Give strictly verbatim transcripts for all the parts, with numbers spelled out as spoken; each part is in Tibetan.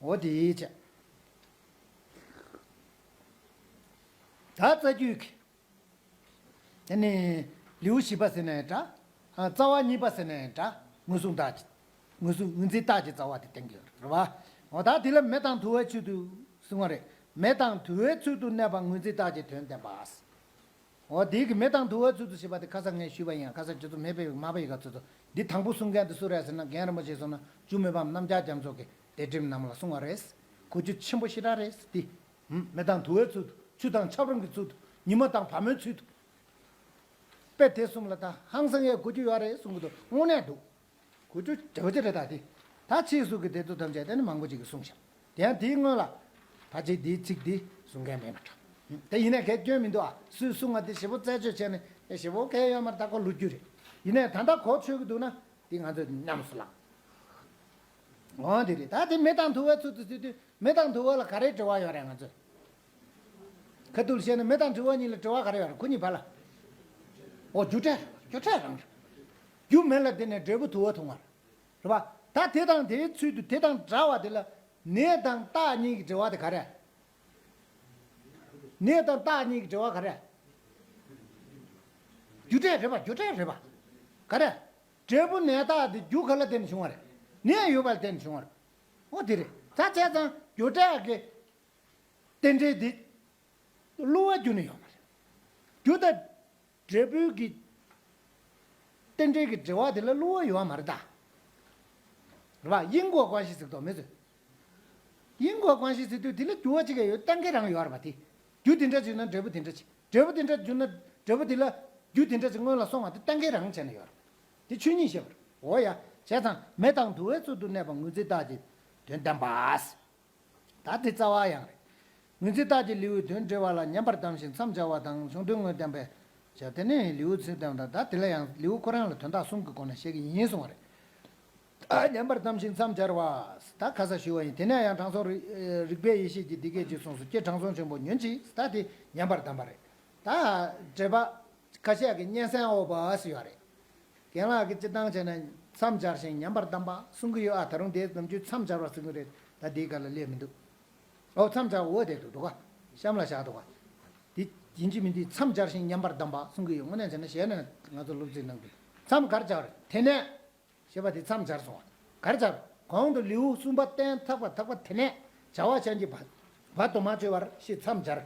འོ་དེ་བྱས། ད་རྩ་རྒྱུད་ཀྱི། དེ་ནི་ལེའུ་བཞི་པ་ཟེར་ནའི་འདྲ། ཨ། རྩ་བ་གཉིས་པ་ཟེར་ནའི་འདྲ། ངོས་བཟུང་རྟགས་ཀྱི། ངོས་བཟུང་ངོས་འཛིན་རྟགས་ཀྱི་རྩ་བ་དེ་བསྟན་གྱི་ཡོད་རེད་པ། འོ་ད་དེ་ལ་མེ་དང་དུ་བའི་ཚུལ་དུ་གསུངས་པ་རེད། མེ་དང་དུ་བའི་ཚུལ་དུ་གནས་པ་ངོས་འཛིན་རྟགས་ཀྱི་དོན་བསྟན་པ། འོ་དེ་གི་མེ་དང་དུ་བའི་ཚུལ་དུ་ཞེས་པ་དེ་ཁ་སང་ངས་ཞུས་པ་ཡིན། ཁ་སང་ཁྱེད་ཚོ་མེད་པའི་མ་པ་ཡི་ག་ཚོད་ཚོ། འདི་དང་པོ་གསུང་མཁན་དེ་སུ་རེད་ཟེར་ན། རྒན་རིན་པོ་ཆེ་གསུངས་ན་འཇུ་མི་ཕམ་རྣམ་རྒྱལ་རྒྱ་མཚོ་གི་སྡེ་ཁྲིམས་ནང་ལ་གསུངས་པ་རེད། གོ་རྒྱུ་ཆེན་པོ་ཞེ་དྲག་རེད་དེ། མེ་དང་དུ་བའི་ཚུལ་དུ། ཆུ་དང་ཆབ་རོམ་གྱི་ཚུལ་དུ། ཉི་མ་དང་བ་མོའི་ཚུལ་དུ། དཔེ་དེ་གསུམ་ལ་ད་ཧང་སང་ཡས་གོ་རྒྱུ་ཡོད་རེད་གསུང་གི་འདུག། དངོས་གནས་འདུག། གོ་རྒྱུ་བྱ་བ་ཅི་རེད་ད་དེ། ད་ཕྱིས་སུ་གི་དེ་ཚོ་ཐམས་ཅད་དེ་ནི་མང་པོ་ཅིག་གིས་གསུངས་ཤག། དེ་ཡང་དེའི་སྔོན་ལ་ཕལ་ཆེར་དེའི་ཚིག་འདི་གསུང་མཁན་མེད་པ་འདྲ། དེ་ཡིན་ནའི་གལ་སྐྱོན་མི་འདུག་ཨ། སུས་གསུངས་པ་དེ་ཞེ་པོ་རྩད་གཅོད་བྱས་ནས་ཞེ་པོ་གལ་ཡོད་མ་རེད། ད་ཁོ་ལོ་རྒྱུས་རེད། ཡིན་ནའི་ད་ལྟ་གོ་ཆོད་ཀྱི་འདུག་ན་དེ་ང་ཚོས་ཉམས་སུ་བླངས། འོ་དེ་རེད། ད་དེ་མེ་དང་དུ་བའི་ཚུལ་དུ་ཟེར་དུས། མེ་དང་དུ་བ་ལ་ག་རེའི་འབྲེལ་བ་ཡོད་རེད་ང་ཚོས། ཁ་ཐུག་ལ་བཤད་ན་མེ་དང་དུ་བ་གཉིས་ལ་འབྲེལ་བ་ག་རེ་ཡོད་རེད། ཁོ་གཉིས་བར་ལ། འོ་རྒྱུ་འབྲས། རྒྱུ་འབྲས་རང་རེད། རྒྱུ་མེ་ལ་བརྟེན་ནས་འབྲས་བུ་དུ་བ་འཐོན་པ་རེད་པ། ད་དེ་དང་དེའི་ཚུལ་དུ་དེ་དང་འདྲ་བ་དེ་ལ་ནད་དང་རྟགས་གཉིས་ཀྱི་འབྲེལ་བ་དེ་ག་རེ། ནད་དང་རྟགས་གཉིས་ཀྱི་འབྲེལ་བ་ག་རེ། རྒྱུ་འབྲས་རེད་པ། རྒྱུ་འབྲས་རེད་པ། ག་རེ། འབྲས་བུ་ནད་རྟགས་དེ་རྒྱུ་ག་ལ་བརྟེན་ནས་བྱུང་བ་རེད། ནད་ཡོད་པ་ལ་བརྟེན་ནས་བྱུང་བ་རེད། འོ་དེ་རེད། ད་བྱས་ཙང་རྒྱུ་འབྲས་ཀྱི་རྟེན་འབྲེལ་འདི་བསླུ་བ་རྒྱུ་ནི་ཡོད་མ་རེད། རྒྱུ་དང་འབྲས་བུའི་གི་རྟེན་འབྲེལ་གྱི་འབྲེལ་བ་དེ་ལ་བསླུ་བ་ཡོད་མ་རེད་ད། རེད་པ།因果关系ཟེར་དོ་མི་ཚོས། 因果关系ཟེར་དུས་དེ་ལ་འགྱུར་བ་གཅིག་ཡོད། གཏན་འཁེལ་རང་ཡོད་རེད་པ། དེ་རྒྱུ་དེ་འདྲ་བྱུང་ན་འབྲས་བུ་དེ་འདྲ་ཅིག། འབྲས་བུ་དེ་འདྲ་བྱུང་ན་འབྲས་བུ་དེ་ལ་རྒྱུ་དེ་འདྲ་ཅིག་སྔོན་ལ་སོང་བ་དེ་གཏན་འཁེལ་རང་བྱས་ན་ཡོད་རེད་པ། དེ་ཆོས་ཉིད་བཤད་པ་རེད། འོ་ཡ། བྱས་ཙང་མེ་དང་དུ་བའི་ཚུལ་དུ་གནས་པ་ངོས་འཛིན་རྟགས་ཀྱི་དོན་བསྟན་པ། ད་དེ་རྩ་བ་ཡང་རེད། ངོས་འཛིན་རྟགས་ཀྱི་ལེའུའི་དོན་འགྲེལ་བ་ལ་ཉམས་པར་གདམས་ཤིང་མཚམས་སྦྱར་བ་དང་། གཞུང་དོན་དངོས་བསྟན་པའི་ཆ། དེ་ནས་ལེའུ་ཚིག་དང་། ད་དེ་ལ་ཡང་ལེའུ་ཁོ་རང་ལ་དོན་དག་གསུམ་གྱི་སྒོ་ནས་བཤད་ཀྱི་ཡིན་གསུངས་པ་རེད། ཨ། ཉམས་པར་གདམས་ཤིང་མཚམས་སྦྱར་བ། ད་ཁ་ས་ཞུ་བ་ཡིན། དེ་ནས་ཡང་དྲང་སྲོང་རིག་རིག་པའི་ཡེ་ཤེས་ཀྱིས་འདི་སྐད་ཅེས་གསུངས་སོ། ཀྱེ་དྲང་སྲོང་ཆེན་པོ་ཉོན་ཅིག། ད་དེ་ཉམས་པར་གདམས་པ་རེད། ད་འགྲེལ་པ་ཁ་ཤས་ཀྱིས་སྙན་གསན་འོག་པ་ཟེར་ཡོད་རེད། རྒན་ལགས་ཀྱིས་སྤྱིར་བཏང་བྱས་ན་མཚམས་སྦྱར་ཞིང་ཉམས་པར་གདམས་པ་གསུང་གི་ཡོད་ཨ། ད་རུང་དེའི་ནམ་རྒྱུན་མཚམས་སྦྱར་བ་ཟེར་གྱི་རེད། ད་དེའི་སྒང་ལ་སླེབས་མི་འདུག། ཨོ། མཚམས་སྦྱར་འོ་དེ་འདུག་འདུག་ག། གཤམ་ལ་བཞག་འདུག་ག། དེ་ཡིན་གཅིག་མིན་གཅིག་མཚམས་སྦྱར་ཞིང་ཉམས་པར་གདམས་པ་གསུང་གི་ཡོད། དངོས་གནས་བྱས་ན་ཞལ་ནས་ང་ཚོ་སློབ་ཚིག་ནང་དུ་མཚམས་ག་རེ་སྦྱར་རེད། དེ་ནས། ཞེས་པ་དེ་མཚམས་སྦྱར་སོང་བ། ག་རེ་སྦྱར། གོང་དུ་ལེའུ་གསུམ་པ་བསྟན་ཐག་པ་ཐག་པ་དེ་ནས་བྱ་བ་ཅན་གྱི་བར་བར་དུ་མ་ཆོད་པར་ཞེས་མཚམས་སྦྱར།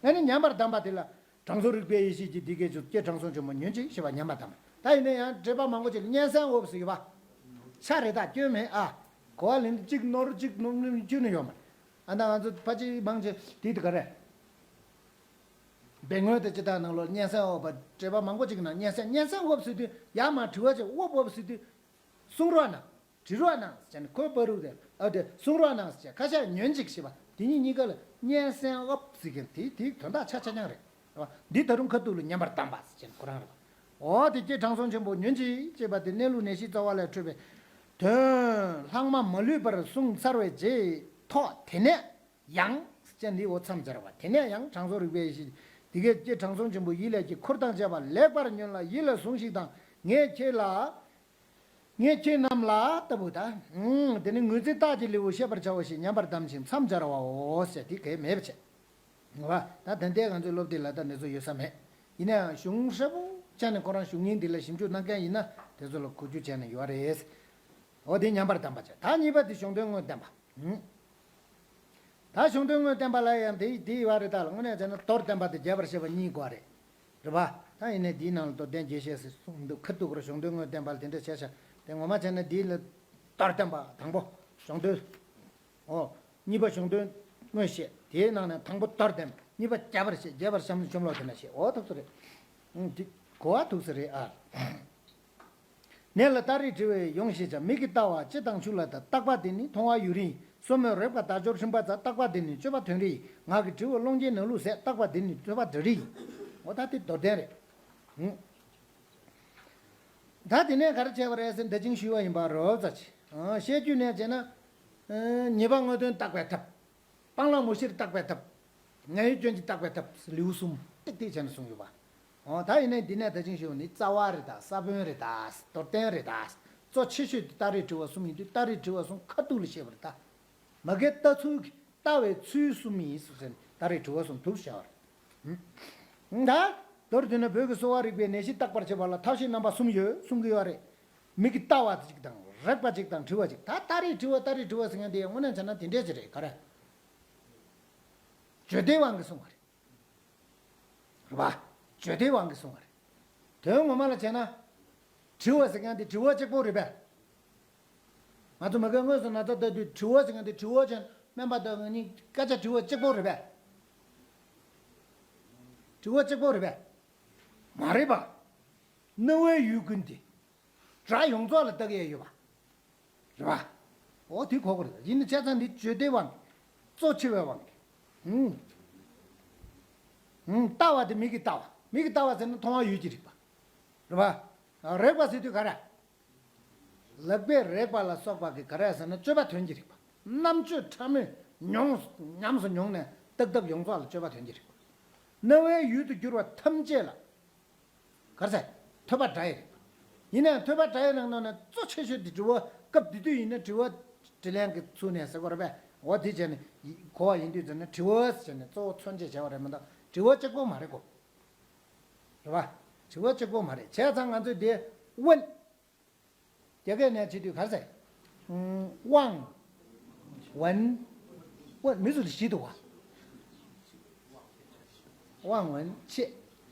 ཨ་ནི་ཉམས་པར་གདམས་པ་དེ་ལ་དྲང་སྲོང་རིག་པའི་ཡེ་ཤེས་ཀྱིས་འདི་སྐད་ཞུ། ཀྱེ་དྲང་སྲོང་ཆེན་པོ་ཉོན་ཅིག། ཞེས་པ་ཉམས་པར་གདམས་པ། ད་ཡིན་ན་ཡང་འགྲེལ་པ་མང་པོ་ཅིག་ལ་སྙན་གསན་འོག་ཟེར་ཡོད་པ། ཆ་རེད་ད། སྐྱོན་མེད་ཨ། གོ་བ་ལེན་གཅིག་ནོར་གཅིག་ནོར་གཅིག་ནི་ཡོད་མ་རེད། ཨ་ད་ང་ཚོ་ཕལ་ཆེར་མང་ཆེ་དེ་དེ་ག་རེད། དཔེ་མངོན་དུ་ཅི་ལྟར་ནང་ལོགས་སྙན་གསན་འོག་པ། འགྲེལ་པ་མང་པོ་ཅིག་ནང་སྙན་གསན། སྙན་གསན་འོག་ཟེར་དུས་ཡར་མར་དྲི་བ་ཅིག། འོག་འོག་ཟེར་དུས་གསུང་རོགས་གནང་། དྲི་རོགས་གནང་ཟེར་ནས་ཁོའི་བར་དུ་དེ། ཨ་དེ་གསུང་རོགས་གནང་ཟེར། ཁ་ཤས་ཉོན་ཅིག་ཞེས་པ་དེ་གཉིས་གཉིས་ཀ་ལ་སྙན་གསན་འོག་ཟེར་མཁན་དེ་དེའི་དོན་དག་ཆ་ཆ་ཆ་རྐྱང་རེད། འདི་ད་རུང་ཁ་ཐུག་ལ་ཉམས་པར་གདམས་པ་ཟེར་མཁན་ཁོ་རང་རེད་པ། འོ་དེ་ཀྱེ་དྲང་སྲོང་ཆེན་པོ་ཉོན་ཅིག་ཅེས་པ་དེ་གནས་ལུགས་ནད་གཞི་རྩ་བ་ལས་འཕྲོས་པའི་དོན་ལྷག་མ་མ་ལུས་པར་གསུངས་ཚར་བའི་རྗེས་ཐོག་དེ་ནས། ཡང་། ཅན་འདི་འོ་མཚམས་སྦྱར་བ། དེ་ནས་ཡང་དྲང་སྲོང་རིག་པའི་ཡེ་ཤེས་འདི་སྐད་ཅེས། དྲང་སྲོང་ཆེན་པོ་ཡིད་ལས་ཀྱི་འཁོར་དང་བཅས་པ་ལེགས་པར་ཉོན་ལ་ཡིད་ལ་ཟུངས་ཤིག་དང་། ངས་ཁྱེད་ལ། ངས་ཁྱེད་རྣམས་ལ་ལྟ་བུ་དང་། དེ་ནི་ངོས་འཛིན་རྟགས་ཀྱི་ལེའུ་བཤད་པར་བྱའོ་ཞེས་ཉམས་པར་གདམས་ཤིང་མཚམས་སྦྱར་བའོ་ཟེར་དེ་གལ་མེད་པ་བྱས། ད་ད་ལྟའི་ང་ཚོའི་སློབ་དེབ་ལ་ད་འདི་ཚོ་ཡོད་ས་མེད། ཡིན་ན་ཡང་གཞུང་ཧྲིལ་པོ་བྱས་ནས་ཁོ་རང་གཞུང་རྙིང་འདི་ལ་ཞིབ་འཇུག་གནང་མཁན་ཡིན་ན་དེ་ཚོ་ལ་གོ་རྒྱུ་བྱས་ནས་ཡོད་རེད། འོ་དེ་ཉམས་པར་གདམས་པ་བྱས། ད་གཉིས་པ་དེ་གཞུང་དོན་དངོས་བསྟན་པ། ད་གཞུང་དོན་དངོས་བསྟན་པ་ལ་ཡང་དེ་དེ་ཡོད་རེད། ད་ལ་དངོས་གནས་བྱས་ན་མདོར་བསྟན་པ་དེ་རྒྱས་པར་བཤད་པ་གཉིས་དགོས་རེད། རེད་པ། ད་ཡིན་ནའི་འདིའི་ནང་ལ་མདོར་བསྟན་རྒྱས་བཤད་ཟེར་གསུངས་འདུག། ཁ་ཐུག་གར་གཞུང་དོན་དངོས་བསྟན་པ་ལ་དེ་འདྲ་བྱས་ཤག། དེ་ངོ་མ་བྱས་ན་འདི་ལ་མདོར་བསྟན་པ་དང་པོ་གཞུང་དོན། ཨོ། གཉིས་པ་གཞུང་དོན་དངོས་བཤད། དེའི་ནང་ནས་དང་པོ་མདོར་བསྟན་པ། གཉིས་པ་རྒྱས་པར་བཤད། རྒྱས་པར་གཤམ་གཞུང་ལོགས་དེ་ན་བཤད། ཨོ་ཐུག་ས་རེད། ཨང་འདི་གོ་བ་ཐུག་ས་རེད་ཨ། ནད་ལ་རྟགས་རིགས་འབྲི་བས་ཡོང་ཞེས་བྱ། མིག་གིས་ལྟ་བ་ལྕི་དང་ཆུ་ལ་ལྟ། རྟག་པ་དེ་ནི་མཐོང་བ་ཡུན་རིང་ཡིན། སོར་མོས་རེག་པ་དལ་འབྱོར་རིམ་པ་འཛག། རྟག་པ་དེ་ནི་སྤྱོད་པ་དོན་རིག་ཡིན། ངག་གིས་འབྲི་བ་ཀློང་ཆེན་ནང་ལུགས་ཟད། རྟག་པ་དེ་ནི་སྤྱོད་པ་འདྲ་རིག་ཡིན། འོ་ད་དེ་མདོར་བསྟན་རེད། ཨང་། ད་དེ་ནས་ག་རེ་བྱས་པ་རེད་ཟེར་ན་ད་ཅིང་ཞུས་པ་ཡིན་པ་རོབ་ཙམ་ཅིག། ཨང་། བཤད་རྒྱུད་ནས་བྱས་ན། ཨང་། ཉེས་པ་དངོས་དོན་བརྟག་པའི་ཐབས། སྤང་བླང་མུ་བཞིར་བརྟག་པའི་ཐབས། ངེས་ཡོད་སྐྱོན་གྱིས་བརྟག་པའི་ཐབས། ལེའུ་གསུམ་ཏིག་ཏིག་བྱས་ནས་གསུངས་ཡོད་པ། འོ་ད་ཡིན་ནའི་འདི་ནས་ད་ཅིང་ཞུས་པ་ནི་རྩ་བ་རེད་ད། ས་བོན་རེད་ད། མདོར་བསྟན་རེད་ད། གཙོ་ཆེ་ཤོས་དེ་རྟགས་རིགས་འབྲི་བ་གསུམ་ཡིན་དུས་རྟགས་རིགས་འབྲི་བ་གསུམ་ཁ་ཐུག་ལ་བཤད་པ་རེད་ད། མ་གིའི་ལྟ་ཚུལ་གྱི་ལྟ་བའི་ཚུལ་གསུམ་ཡིན་ཟེར་ནས་ད་རེས་དྲི་བ་གསུམ་འདུག་བྱ་བ་རེད། ད་མདོར་བསྡུས་ན་བོད་ཀྱི་གསོ་བ་རིག་པའི་ནད་གཞི་བརྟག་པར་བྱེད་པ་ལ་ཐབས་ཤེས་རྣམ་པ་གསུམ་ཡོད་གསུང་གི་ཡོད་རེད། མིག་གི་ལྟ་བ་གཅིག་དང་རེག་པ་གཅིག་དང་དྲི་བ་གཅིག་ད་ལྟ་རེས་དྲི་བ་ལྟ་རེས་དྲི་བ་ཟེར་མཁན་དེ་དངོས་གནས་བྱས་ན་དེ་འདྲས་ཅིག་རེད་ག་རེ། བརྗོད་བདེའི་དབང་གིས་གསུངས་པ་རེད། རེད་པ། བརྗོད་བདེའི་དབང་གིས་གསུངས་པ་རེད། དོན་ངོ་མ་ལ་བྱས་ན། དྲི་བ་ཟེར་མཁན་དེ་དྲི་བ་གཅིག་པོ་རེད་པས། ང་ཚོ་མ་གིར་དངོས་སུ་ན་ཚ་ལྟ་དུས་དྲི་བ་ཟེར་མཁན་དེ་དྲི་བ་ཅན་སྨན་པ་དང་ང་གཉིས་སྐད་ཆ་དྲི་བ་གཅིག་པོ་རེད་པས། དྲི་བ་གཅིག་པོ་རེད་པས། མ་རེད་པ། རྣ་བའི་ཡུལ་ཀུན་ཏེ། སྒྲ་ཡོངས་རྫོགས་ལ་བལྟ་གི་ཡོད་པ། རེད་པ། འོ་དེ་གོ་དགོས་རེད། ཡིན་ནའི་བྱས་ཙང་འདི་བརྗོད་བདེའི་དབང་གིས། གཙོ་ཆེ་བའི་དབང་གིས། ཧུམ། ཧུམ། ལྟ་བ་དེ་མིག་གིས་ལྟ་བ། མིག་གིས་ལྟ་བ་ཟེར་ན་མཐོང་བ་ཡུལ་གྱི་རིག་པ། རེད་པ། རེག་པ་ཟེར་དུས་ག་རེ། ལག་པས་རེག་པ་ལ་སོགས་པ་གི་ག་རེ་ཟེར་ན་སྤྱོད་པ་དོན་གྱི་རིག་པ། རྣམ་དཔྱོད་ཕྲ་མོས་མྱོང་ཉམས་སུ་མྱོང་ནས་བརྟག་ཐབས་ཡོངས་རྫོགས་ལ་སྤྱོད་པ་དོན་གྱི་རིག་པ། རྣ་བའི་ཡུལ་དུ་གྱུར་པ་ཐམས་ཅད་ལ། ག་རེ་ཟེར། ཐོས་པ་སྒྲ་ཡི་རིག་པ། ཡིན་ནའང་ཐོས་པ་སྒྲ་ཡི་ནང་ནས་གཙོ་ཆེ་ཤོས་དེ་དྲི་བ། སྐབས་དེ་དུས་ཡིན་ན་དྲི་བ་དྲིས་ལན་གྱི་ཚུལ་ནས་ཟེར་དགོས་རེད་པས། འོ་དེ་བྱས་ནས་གོ་བ་ཡིན་དུས་ཙམ་ན་དྲི་བ་ཟེར་ནས་གཙོ་བོ་མཚོན་བྱེད་བྱས་པ་རེད་མ་གཏོགས་དྲི་བ་གཅིག་པོ་མ་རེད་གོ། རེད་པ། དྲི་བ་གཅིག་པོ་མ་རེད། བྱས་ཙང་ང་ཚོས་དེ་དབེན། རྒྱ་སྐད་ནས་བྱེད་དུས་ག་རེ་ཟེར། ཨང་། ཝང་། ཝན། ཝན། མི་ཚོ་ལ་བཞི་འདུག་ག། ཝང་ཝན་ཆེ།